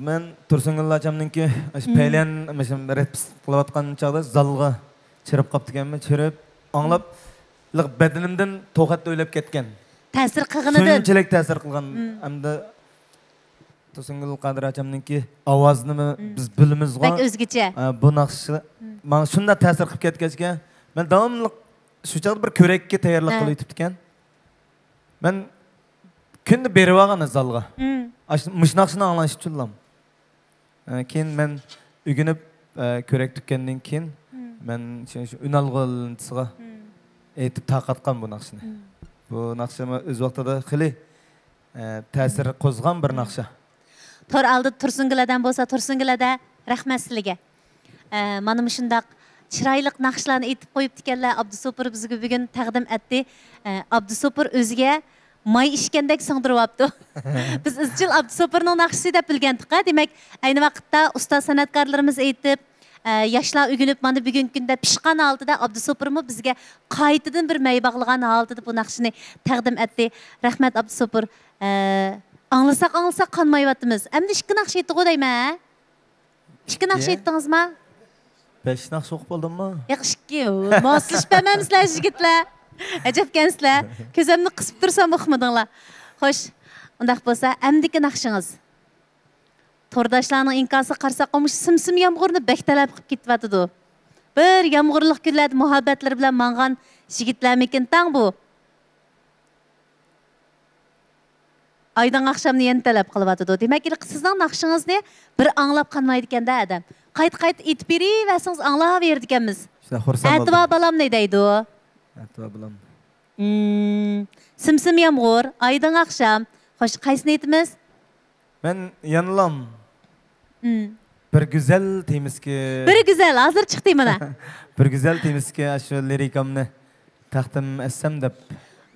مەن تۇرسۇنگۈل ئاچامنىڭكى ئاشۇ مم. پەيلەن، مۇشۇ رەتپىس قىلىۋاتقان چاغدا زالغا چىرىپ قاپتىكەنمەن. چىرىپ ئاڭلاپ، لىق بەدىنىمدىن توخەتتە ئۆيلەپ كەتكەن. تەسىر قىلغىنىدىن. شۇنچىلىك تەسىر قىلغان. مم. ئەمدى تۇرسۇنگۈل قادىر ئاچامنىڭكى ئاۋازىنىمۇ مم. بىز بىلىمىزغۇ. بەك ئۆزگىچە. ئە، بۇ ناخشا مم. ماڭا شۇنداق تەسىر قىلىپ كەتكەچكە، مەن داۋاملىق شۇ چاغدا بىر كۆرەككە تەييارلىق ھە. قىلىۋېتىپتىكەن. مەن كۈندە بېرىۋالغان زالغا. مم. ئاشۇ، مۇشۇ ناخشىنى ئاڭلاش ئۈچۈنلا. ئە، كېيىن مەن ئۆگىنىپ، ئە، كۆرەك تۈگكەندىن كېيىن مم. مەن شۇ، شۇ ئۈنئالغۇ لېنتىسىغا مم. ئېيتىپ تارقاتقان بۇ ناخشىنى. مم. بۇ ناخشىمۇ ئۆز ۋاقتىدا خېلى، ئە، تەسىر قوزغىغان بىر مم. ناخشا. تور ئالدىدا تۇرسۇنگۈل ئادەم بولسا، تۇرسۇنگۈل ئادە، رەھمەت سىلىگە. ئە، مانا مۇشۇنداق چىرايلىق ناخشىلارنى ئېيتىپ قويۇپتىكەنلەر. ئابدۇسوپۇر بىزگە بۈگۈن تەقدىم ئەتتى. ئە، ئابدۇسوپۇر ئۆزىگە ماي ئىچكەندەك سىڭدۈرۈۋاپتۇ. بىز ئىزچىل ئابدۇسوپۇرنىڭ ناخشىسى دەپ بىلگەنتۇق-ھە. دېمەك، ئەينى ۋاقىتتا ئۇستاز سەنئەتكارلىرىمىز ئېيتىپ، ئە، ياشلار ئۆگىنىپ، مانا بۈگۈنكى كۈندە پىشقان ھالىتىدە ئابدۇسوپۇرمۇ بىزگە قايتىدىن بىر مەي باغلىغان ھالىتىدە بۇ ناخشىنى تەقدىم ئەتتى. رەھمەت، ئابدۇسوپۇر. ئە، ئاڭلىساق، ئاڭلىساق قانمايۋاتىمىز. ئەمدى ئىككى ناخشا ئېيتتىغۇ دەيمەن، ھە؟ ئىككى ناخشا ئېيتتىڭىزما؟ بەش ناخشا ئوقۇپ بولدۇممۇ؟ ياق، ئىككى. ماسلىشىپ بەرمەمسىلەر يىگىتلەر؟ ئەجەبكەنسىلەر. كۆزۈمنى قىسىپ تۇرسام ئۇقمىدىڭلار. خوش، ئۇنداق بولسا ئەمدىكى ناخشىڭىز. تورداشلارنىڭ ئىنكاسىغا قارىساق، مۇشۇ سىم-سىم يامغۇرنى بەك تەلەپ قىلىپ كېتىۋاتىدۇ. بىر يامغۇرلۇق كۈنلەردە مۇھەببەتلىرى بىلەن ماڭغان يىگىتلەرمىكىن تاڭ بۇ. ئايدىڭ ئاخشامنى يەنە تەلەپ قىلىۋاتىدۇ. دېمەك، ھېلىقى سىزنىڭ ناخشىڭىزنى بىر ئاڭلاپ قانمايدىكەن-دە ئادەم. قايتا-قايتا ئېيتىپ بېرىۋەرسىڭىز ئاڭلاۋېرىدىكەنمىز. شۇنداق خۇرسەن بولدۇم. ئەتىۋار بالامنى دەيدۇ. ئەتىۋار بالام. مم، سىم-سىم يامغۇر، ئايدىڭ ئاخشام. خوش، قايسىنى ئېيتىمىز؟ مەن يەنىلام مم. بىر گۈزەل تېمىسىكى. بىر گۈزەل، ھازىر چىقتى مانا. بىر گۈزەل تېمىسىكى ئاشۇ لىرىكامنى تەقدىم ئەتسەم دەپ.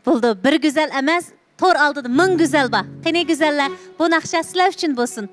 بولدى، بىر گۈزەل ئەمەس، تور ئالدىدا مىڭ گۈزەل بار. قېنى گۈزەللەر، بۇ ناخشا سىلەر ئۈچۈن بولسۇن.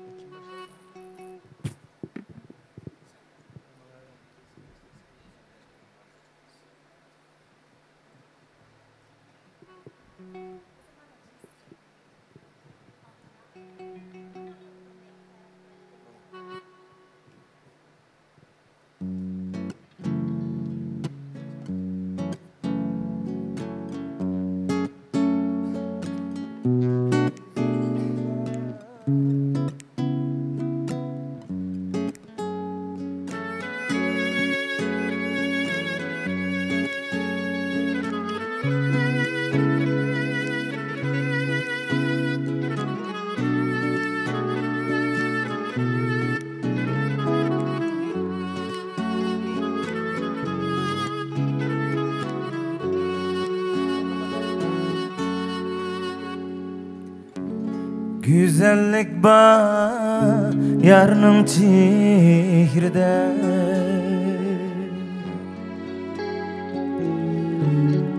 گۈزەللىك بار يارنىڭ چېھرىدە،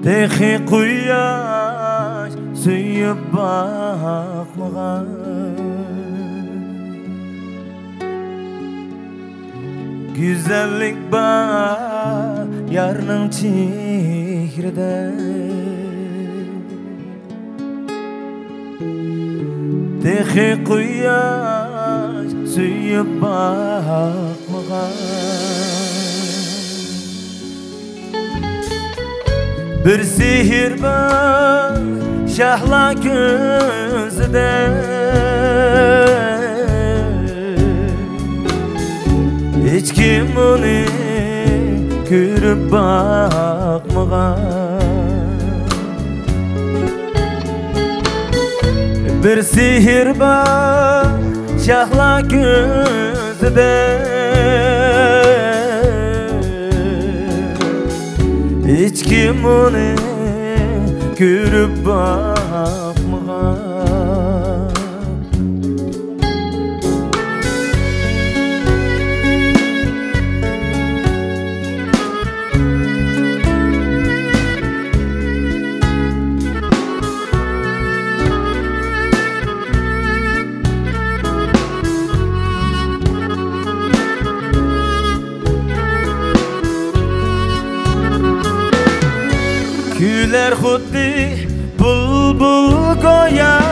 تېخى قۇياش سۆيۈپ باقمىغان. گۈزەللىك بار يارنىڭ چېھرىدە، تېخى قۇياش سۆيۈپ باقمىغان. بىر سېھىر بار شاھلار كۆزىدە، ھېچكىم ئۇنى كۆرۈپ باقمىغان. بىر سېھىر بار شاھلار كۆزىدە، ھېچكىم ئۇنى كۆرۈپ باقمىغان. كۈيلەر خۇددى بۇلبۇل گويادەك،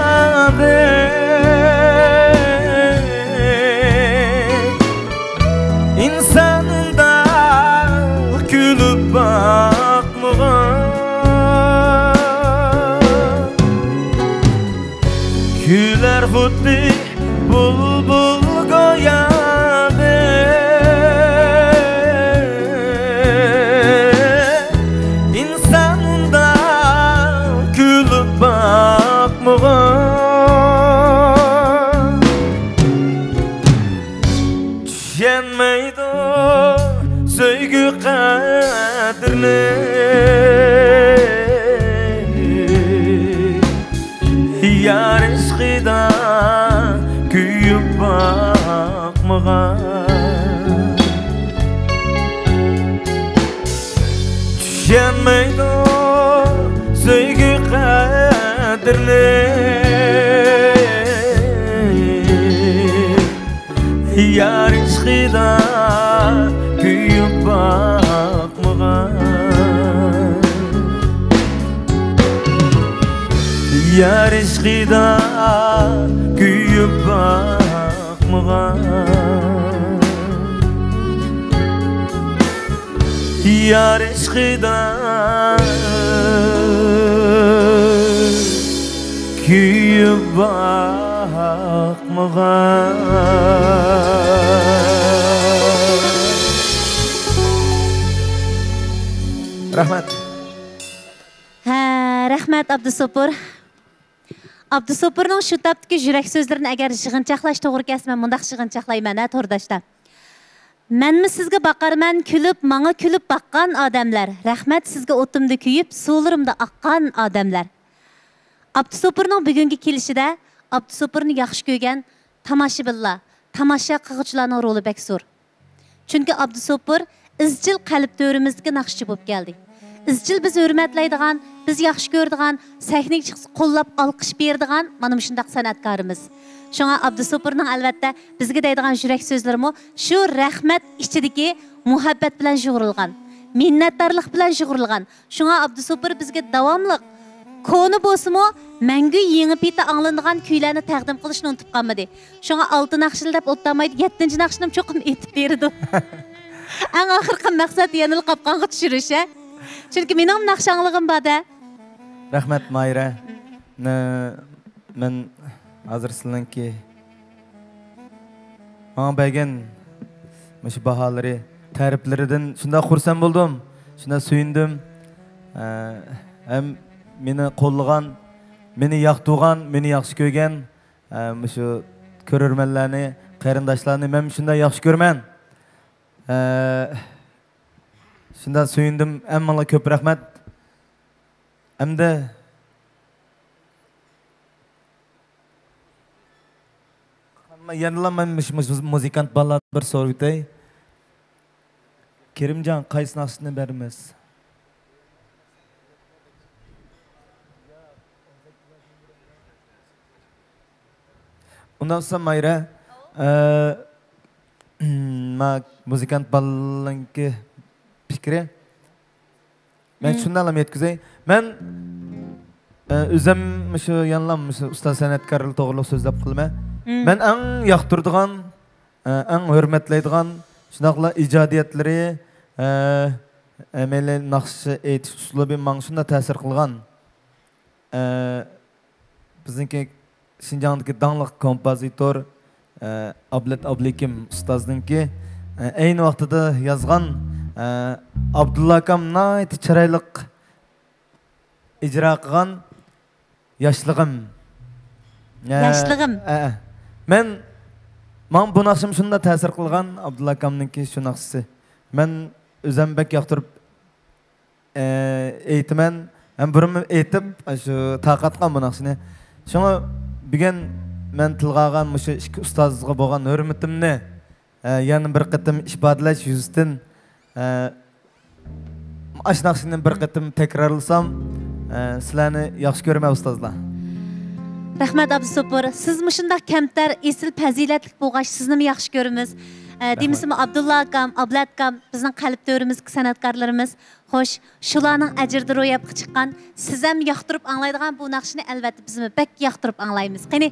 ئىنسان ئۇنداق كۈلۈپ باقمىغان. كۈيلەر خۇددى بۇلبۇل گويادەك، ئىنسان ئۇنداق كۈلۈپ باقمىغان. چۈشەنمەيدۇ سۆيگۈ قەدرىنى، يار ئىشقىدا كۆيۈپ باقمىغان. چۈشەنمەيدۇ سۆيگۈ قەدرىنى، يار ئىشقىدا كۆيۈپ باقمىغان. يار ئىشقىدا كۆيۈپ باقمىغان. يار ئىشقىدا كۆيۈپ باقمىغان. رەھمەت. ھە، رەھمەت، ئابدۇسوپۇر. ئابدۇسوپۇرنىڭ شۇ تاپتىكى يۈرەك سۆزلىرىنى ئەگەر يىغىنچاقلاش توغرا كەلسە، مەن مۇنداق يىغىنچاقلايمەن، ھە، تورداشلار. مەنمۇ سىزگە باقارمەن كۈلۈپ، ماڭا كۈلۈپ باققان ئادەملەر. رەھمەت سىزگە ئوتۇمدا كۆيۈپ، سۇلىرىمدا ئاققان ئادەملەر. ئابدۇسوپۇرنىڭ بۈگۈنكى كېلىشىدە ئابدۇسوپۇرنى ياخشى كۆرگەن تاماشىبىنلار، تاماشا قىلغۇچىلارنىڭ رولى بەك زور. چۈنكى ئابدۇسوپۇر ئىزچىل قەلب تۆرىمىزدىكى ناخشىچى بولۇپ كەلدى. ئىزچىل بىز ھۆرمەتلەيدىغان، بىز ياخشى كۆرىدىغان، سەھنىگە چىقسا قوللاپ ئالقىش بېرىدىغان مانا مۇشۇنداق سەنئەتكارىمىز. شۇڭا ئابدۇسوپۇرنىڭ ئەلۋەتتە بىزگە دەيدىغان يۈرەك سۆزلىرىمۇ شۇ رەھمەت ئىچىدىكى مۇھەببەت بىلەن يۇغۇرۇلغان، مىننەتدارلىق بىلەن يۇغۇرۇلغان. شۇڭا ئابدۇسوپۇر بىزگە داۋاملىق كونا بولسىمۇ، مەڭگۈ يېڭى پېتى ئاڭلىنىدىغان كۈيلەرنى تەقدىم قىلىشنى ئۇنتۇپ قالمىدى. شۇڭا ئالتە ناخشىنى دەپ ئولتۇرمايدۇ، يەتتىنچى ناخشىنىمۇ چوقۇم ئېيتىپ بېرىدۇ. ئەڭ ئاخىرقى مەقسەت يەنىلا قاپقانغا چۈشۈرۈش، ھە؟ چۈنكى مېنىڭمۇ ناخشا ئاڭلىغۇم بار-دە. رەھمەت، ماھىرە. نە-، مەن ھازىر سىلىنىڭكى ماڭا بەرگەن مۇشۇ باھالىرى، تەرىپلىرىدىن شۇنداق خۇرسەن بولدۇم، شۇنداق سۆيۈندۈم. ئە، ھەم مېنى قوللىغان، مېنى ياقتۇرغان، مېنى ياخشى كۆرگەن، ئە، مۇشۇ كۆرۈرمەنلەرنى، قېرىنداشلارنى مەن شۇنداق ياخشى كۆرىمەن. ئە، شۇنداق سۆيۈندۈم. ھەممىڭلارغا كۆپ رەھمەت. ئەمدى يەنىلا مەن مۇشۇ مۇز-، مۇزىكانت بالىلاردىن بىر سوراپ ئۆتەي. كېرىمجان، قايسى ناخشىنى بەرىمىز؟ ئۇنداق بولسا مايرا، ئە، ما مۇزىكانت بالىنىڭكى پىكرى. مەن مم. شۇنداقلا يەتكۈزەي. مەن، ئە، ئۆزۈم مۇشۇ يەنىلا مۇشۇ ئۇستاز سەنئەتكارلار توغرىلىق سۆزلەپ قالىمەن. مم. مەن ئەڭ ياقتۇرىدىغان، ئە، ئەڭ ھۆرمەتلەيدىغان، شۇنداقلا ئىجادىيەتلىرى، ئە، ئەمەلىي ناخشا ئېيتىش ئۇسلۇبى ماڭا شۇنداق تەسىر قىلغان. ئە، بىزنىڭكى شىنجاڭدىكى داڭلىق كومپوزىتور، ئە، ئابلەت ئابلىكىم ئۇستازنىڭكى، ئە، ئەينى ۋاقتىدا يازغان، ئە، ئابدۇللا ئاكام ناھايىتى چىرايلىق ئىجرا قىلغان ياشلىقىم. ئە، ياشلىقىم. ئە، ئە. مەن، ماڭا بۇ ناخشىمۇ شۇنداق تەسىر قىلغان، ئابدۇللا ئاكامنىڭكى شۇ ناخشىسى. مەن ئۆزۈم بەك ياقتۇرۇپ ئېيتىمەن. ھەم بۇرۇنمۇ ئېيتىپ، شۇ تارقاتقان بۇ ناخشىنى. شۇڭا بۈگۈن مەن تىلغا ئالغان مۇشۇ ئىككى ئۇستازغا بولغان ھۆرمىتىمنى، ئە، يەنە بىر قېتىم ئىپادىلەش يۈزىسىدىن، ئە، ئاشۇ ناخشىنى بىر قېتىم تەكرارلىسام، ئە، سىلەرنى ياخشى كۆرىمەن، ئۇستازلار. رەھمەت، ئابدۇسوپۇر. سىز مۇشۇنداق كەمتەر، ئېسىل پەزىلەتلىك بولغاچ، سىزنىمۇ ياخشى كۆرىمىز. ئە، رەھمەت. دېمىسىمۇ، ئابدۇللا ئاكام، ئابلەت ئاكام بىزنىڭ قەلب تۆرىمىزدىكى سەنئەتكارلىرىمىز. خوش، شۇلارنىڭ ئەجرىدە روياپقا چىققان، سىزەم ياقتۇرۇپ ئاڭلايدىغان بۇ ناخشىنى ئەلۋەتتە بىزمۇ بەك ياقتۇرۇپ ئاڭلايمىز. قېنى!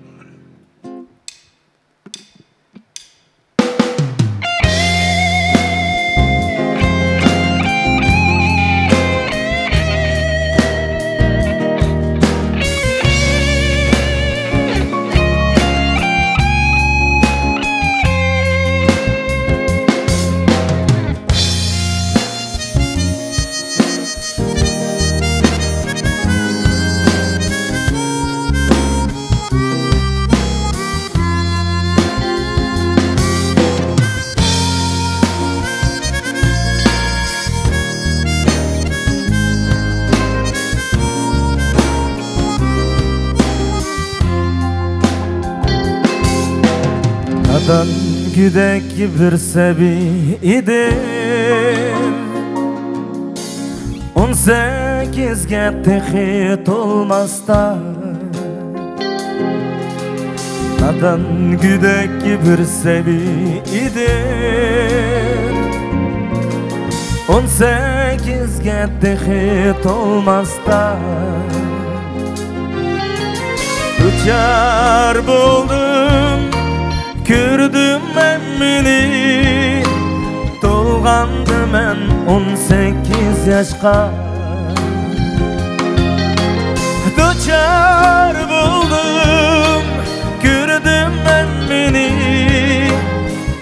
نادان گۆدەك بىر سەبىي ئىدىم، ئون سەككىزگە تېخى تولماستا. نادان گۆدەك بىر سەبىي ئىدىم، ئون سەككىزگە تېخى تولماستا. دۇچار بولدۇم، كۆردۈم ھەممىنى، تولغاندا مەن ئون سەككىز ياشقا. دۇچار بولدۇم، كۆردۈم ھەممىنى،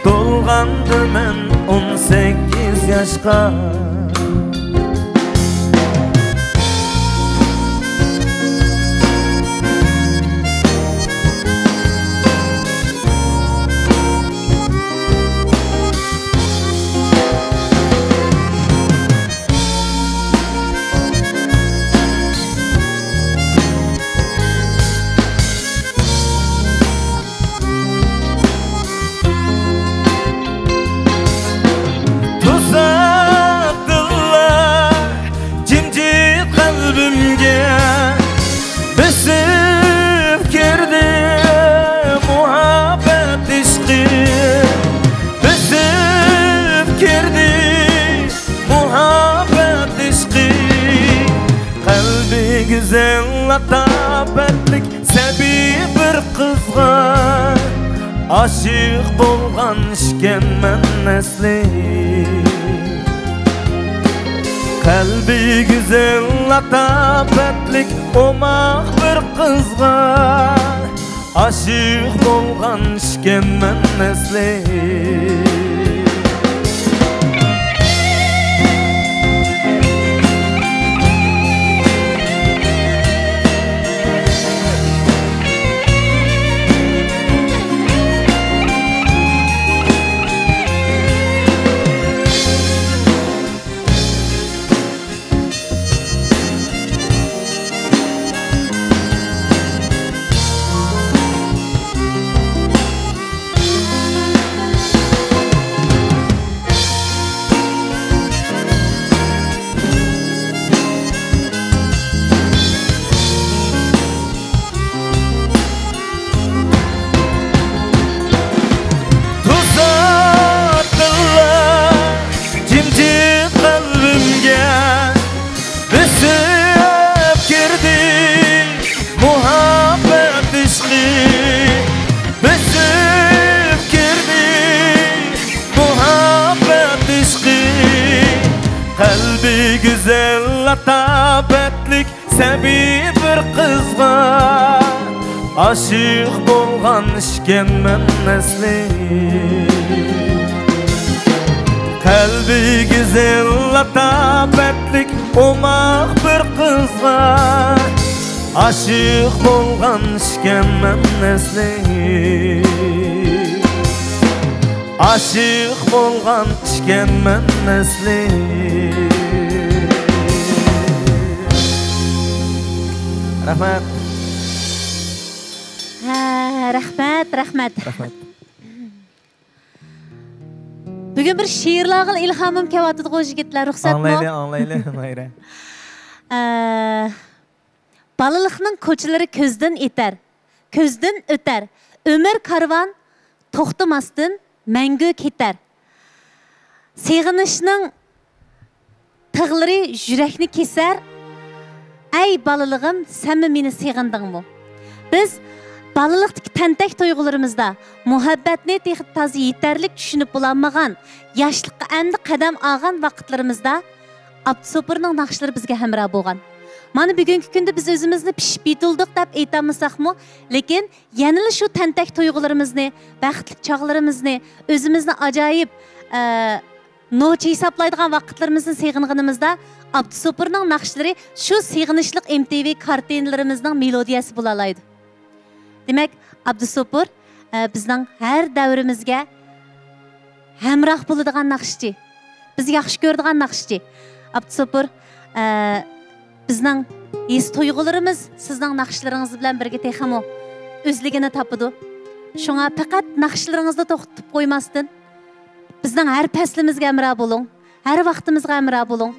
تولغاندا مەن ئون سەككىز ياشقا. توساتتىنلا جىمجىت قەلبىمگە بېسىپ كىردى مۇھەببەت ئىشقى، بېسىپ كىردى مۇھەببەت ئىشقى. قەلبى گۈزەل، لاتاپەتلىك سەبىي بىر قىزغا ئاشىق بولغان ئىكەنمەن ئەسلى. قەلبى گۈزەل، لاتاپەتلىك ئوماق بىر قىزغا ئاشىق بولغان ئىكەنمەن ئەسلى. ئاشىق بولغان ئىكەنمەن ئەسلى. قەلبى گۈزەل، لاتاپەتلىك، ئوماق بىر قىزغا ئاشىق بولغان ئىكەنمەن ئەسلى. ئاشىق بولغان ئىكەنمەن ئەسلى. رەھمەت. ھە، رەھمەت، رەھمەت. رەھمەت. بۈگۈن بىر شېئىرلارغىلا ئىلھامىم كېلىۋاتىدىغۇ، يىگىتلەر، رۇخسەتمۇ؟ ئاڭلايلى، ئاڭلايلى، ماھىرە. ئە، بالىلىقنىڭ كوچىلىرى كۆزدىن ئېتەر، كۆزدىن ئۆتەر. ئۆمۈر كارۋان توختىماستىن مەڭگۈ كېتەر. سېغىنىشنىڭ تىغلىرى يۈرەكنى كېسەر. ئەي بالىلىقىم، سەنمۇ مېنى سېغىندىڭمۇ؟ بىز بالىلىقتىكى تەنتەك تۇيغۇلىرىمىزدا مۇھەببەتنى تېخى تازا يېتەرلىك چۈشىنىپ بولالمىغان، ياشلىققا ئەمدى قەدەم ئالغان ۋاقىتلىرىمىزدا ئابدۇسوپۇرنىڭ ناخشىلىرى بىزگە ھەمراھ بولغان. مانا بۈگۈنكى كۈندە بىز ئۆزىمىزنى پىشىپ يېتىلدۇق دەپ ئېيتالمىساقمۇ، لېكىن يەنىلا شۇ تەنتەك تۇيغۇلىرىمىزنى، بەختلىك چاغلىرىمىزنى، ئۆزىمىزنى ئاجايىپ، ئە، نوچى ھېسابلايدىغان ۋاقىتلىرىمىزنى سېغىنغىنىمىزدا، ئابدۇسوپۇرنىڭ ناخشىلىرى شۇ سېغىنىشلىق ئېم تى ۋى كارتىنىلىرىمىزنىڭ مېلودىيەسى بولالايدۇ. دېمەك، ئابدۇسوپۇر، ئە، بىزنىڭ ھەر دەۋرىمىزگە ھەمراھ بولىدىغان ناخشىچى. بىز ياخشى كۆرىدىغان ناخشىچى. ئابدۇسوپۇر، ئە، بىزنىڭ ھېس تۇيغۇلىرىمىز سىزنىڭ ناخشىلىرىڭىز بىلەن بىرگە تېخىمۇ ئۆزلۈكىنى تاپىدۇ. شۇڭا پەقەت ناخشىلىرىڭىزدا توختىتىپ قويماستىن، بىزنىڭ ھەر پەسلىمىزگە ھەمراھ بولۇڭ، ھەر ۋاقتىمىزغا ھەمراھ بولۇڭ.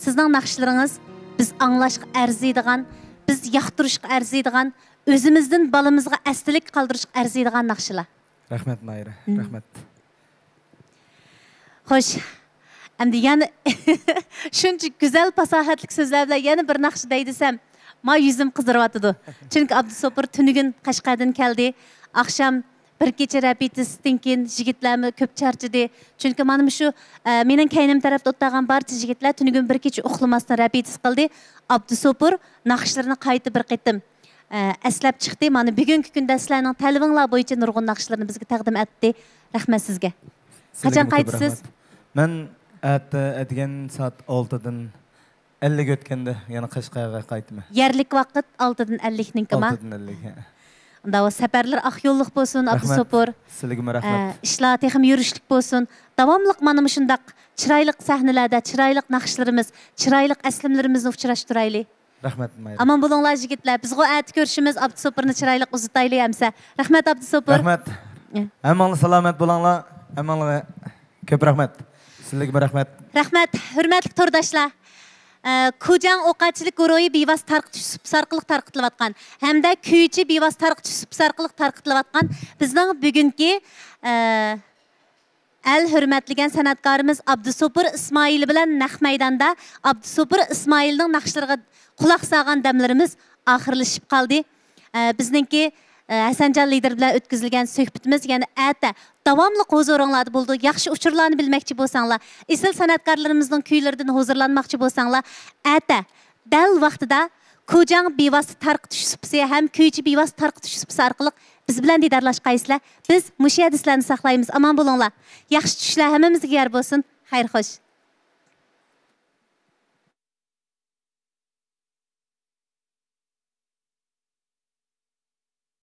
سىزنىڭ ناخشىلىرىڭىز بىز ئاڭلاشقا ئەرزىيدىغان، بىز ياقتۇرۇشقا ئەرزىيدىغان، ئۆزىمىزدىن بالىمىزغا ئەستىلىك قالدۇرۇشقا ئەرزىيدىغان ناخشىلار. رەھمەت، ماھىرە. مم. رەھمەت. خوش. ئەمدى يەنە شۇنچە گۈزەل پاساھەتلىك سۆزلەر بىلەن يەنە بىر ناخشا دەي دېسەم، ما يۈزۈم قىزىرىۋاتىدۇ. چۈنكى ئابدۇسوپۇر تۈنۈگۈن قەشقەردىن كەلدى. ئاخشام بىر كېچە رېپېتىتسدىن كېيىن يىگىتلەرمۇ كۆپ چارچىدى. چۈنكى مانا مۇشۇ، ئە، مېنىڭ كەينىم تەرەپتە ئولتۇرغان بارچە يىگىتلەر تۈنۈگۈن بىر كېچە ئۇخلىماستىن رېپېتىتس قىلدى. ئابدۇسوپۇر ناخشىلىرىنى قايتا بىر قېتىم، ئە، ئەسلەپ چىقتى. مانا بۈگۈنكى كۈندە سىلەرنىڭ تەلىپىڭلار بويىچە نۇرغۇن ناخشىلىرىنى بىزگە تەقدىم ئەتتى. رەھمەت سىزگە. سىزگىمۇ قاچان كۆپ قايتىسىز؟ رەھمەت. مەن ئەتە ئەتىگەن سائەت ئالتىدىن ئەللىك ئۆتكەندە يەنە قەشقەرگە قايتىمەن. يەرلىك ۋاقىت ئالتىدىن ئەللىكنىڭكىما؟ ئالتىدىن ئەللىك، ھە. ئۇنداق بولسا سەپەرلەر ئاق يوللۇق بولسۇن، رەھمەت. ئابدۇسوپۇر. سىلىگىمۇ رەھمەت. ئە، ئىشلار تېخىمۇ يۈرۈشلۈك بولسۇن. داۋاملىق مانا مۇشۇنداق چىرايلىق سەھنىلەردە چىرايلىق ناخشىلىرىمىز، چىرايلىق ئەسلىمىلىرىمىزنى ئۇچراشتۇرايلى. رەھمەت، ماھىرە. ئامان بولۇڭلار، يىگىتلەر. بىزغۇ ئەتە كۆرۈشىمىز، ئابدۇسوپۇرنى چىرايلىق ئۇزىتايلى ئەمسە. رەھمەت، ئابدۇسوپۇر. رەھمەت. ئە. ھەممىڭلار سالامەت بولۇڭلار. ھەممىڭلارغا كۆپ رەھمەت. سىلىگىمۇ رەھمەت. رەھمەت، ھۆرمەتلىك تورداشلار. ئە، كۇجاڭ ئوقەتچىلىك گۇرۇھى بىۋاسىتە تارقىتىش سۇپىسى ئارقىلىق تارقىتىلىۋاتقان ھەمدە كۈيچى بىۋاسىتە تارقىتىش سۇپىسى ئارقىلىق تارقىتىلىۋاتقان بىزنىڭ بۈگۈنكى، ئە، ئەل ھۆرمەتلىگەن سەنئەتكارىمىز ئابدۇسوپۇر ئىسمائىل بىلەن نەق مەيداندا ئابدۇسوپۇر ئىسمائىلنىڭ ناخشىلىرىغا قۇلاق سالغان دەملىرىمىز ئاخىرلىشىپ قالدى. ئە، بىزنىڭكى، ئە، ھەسەنجان لىدىر بىلەن ئۆتكۈزۈلگەن سۆھبىتىمىز يەنە ئەتە داۋاملىق ھۇزۇرۇڭلاردا بولىدۇ. ياخشى ئۇچۇرلارنى بىلمەكچى بولساڭلار، ئېسىل سەنئەتكارلىرىمىزنىڭ كۈيلىرىدىن ھۇزۇرلانماقچى بولساڭلار، ئەتە دەل ۋاقتىدا كۇجاڭ بىۋاسىتە تارقىتىش سۇپىسى ھەم كۈيچى بىۋاسىتە تارقىتىش سۇپىسى ئارقىلىق بىز بىلەن دىدارلاشقايسىلەر. بىز مۇشۇ يەردە سىلەرنى ساقلايمىز. ئامان بولۇڭلار. ياخشى چۈشلەر ھەممىمىزگە يار بولسۇن. خەير خوش.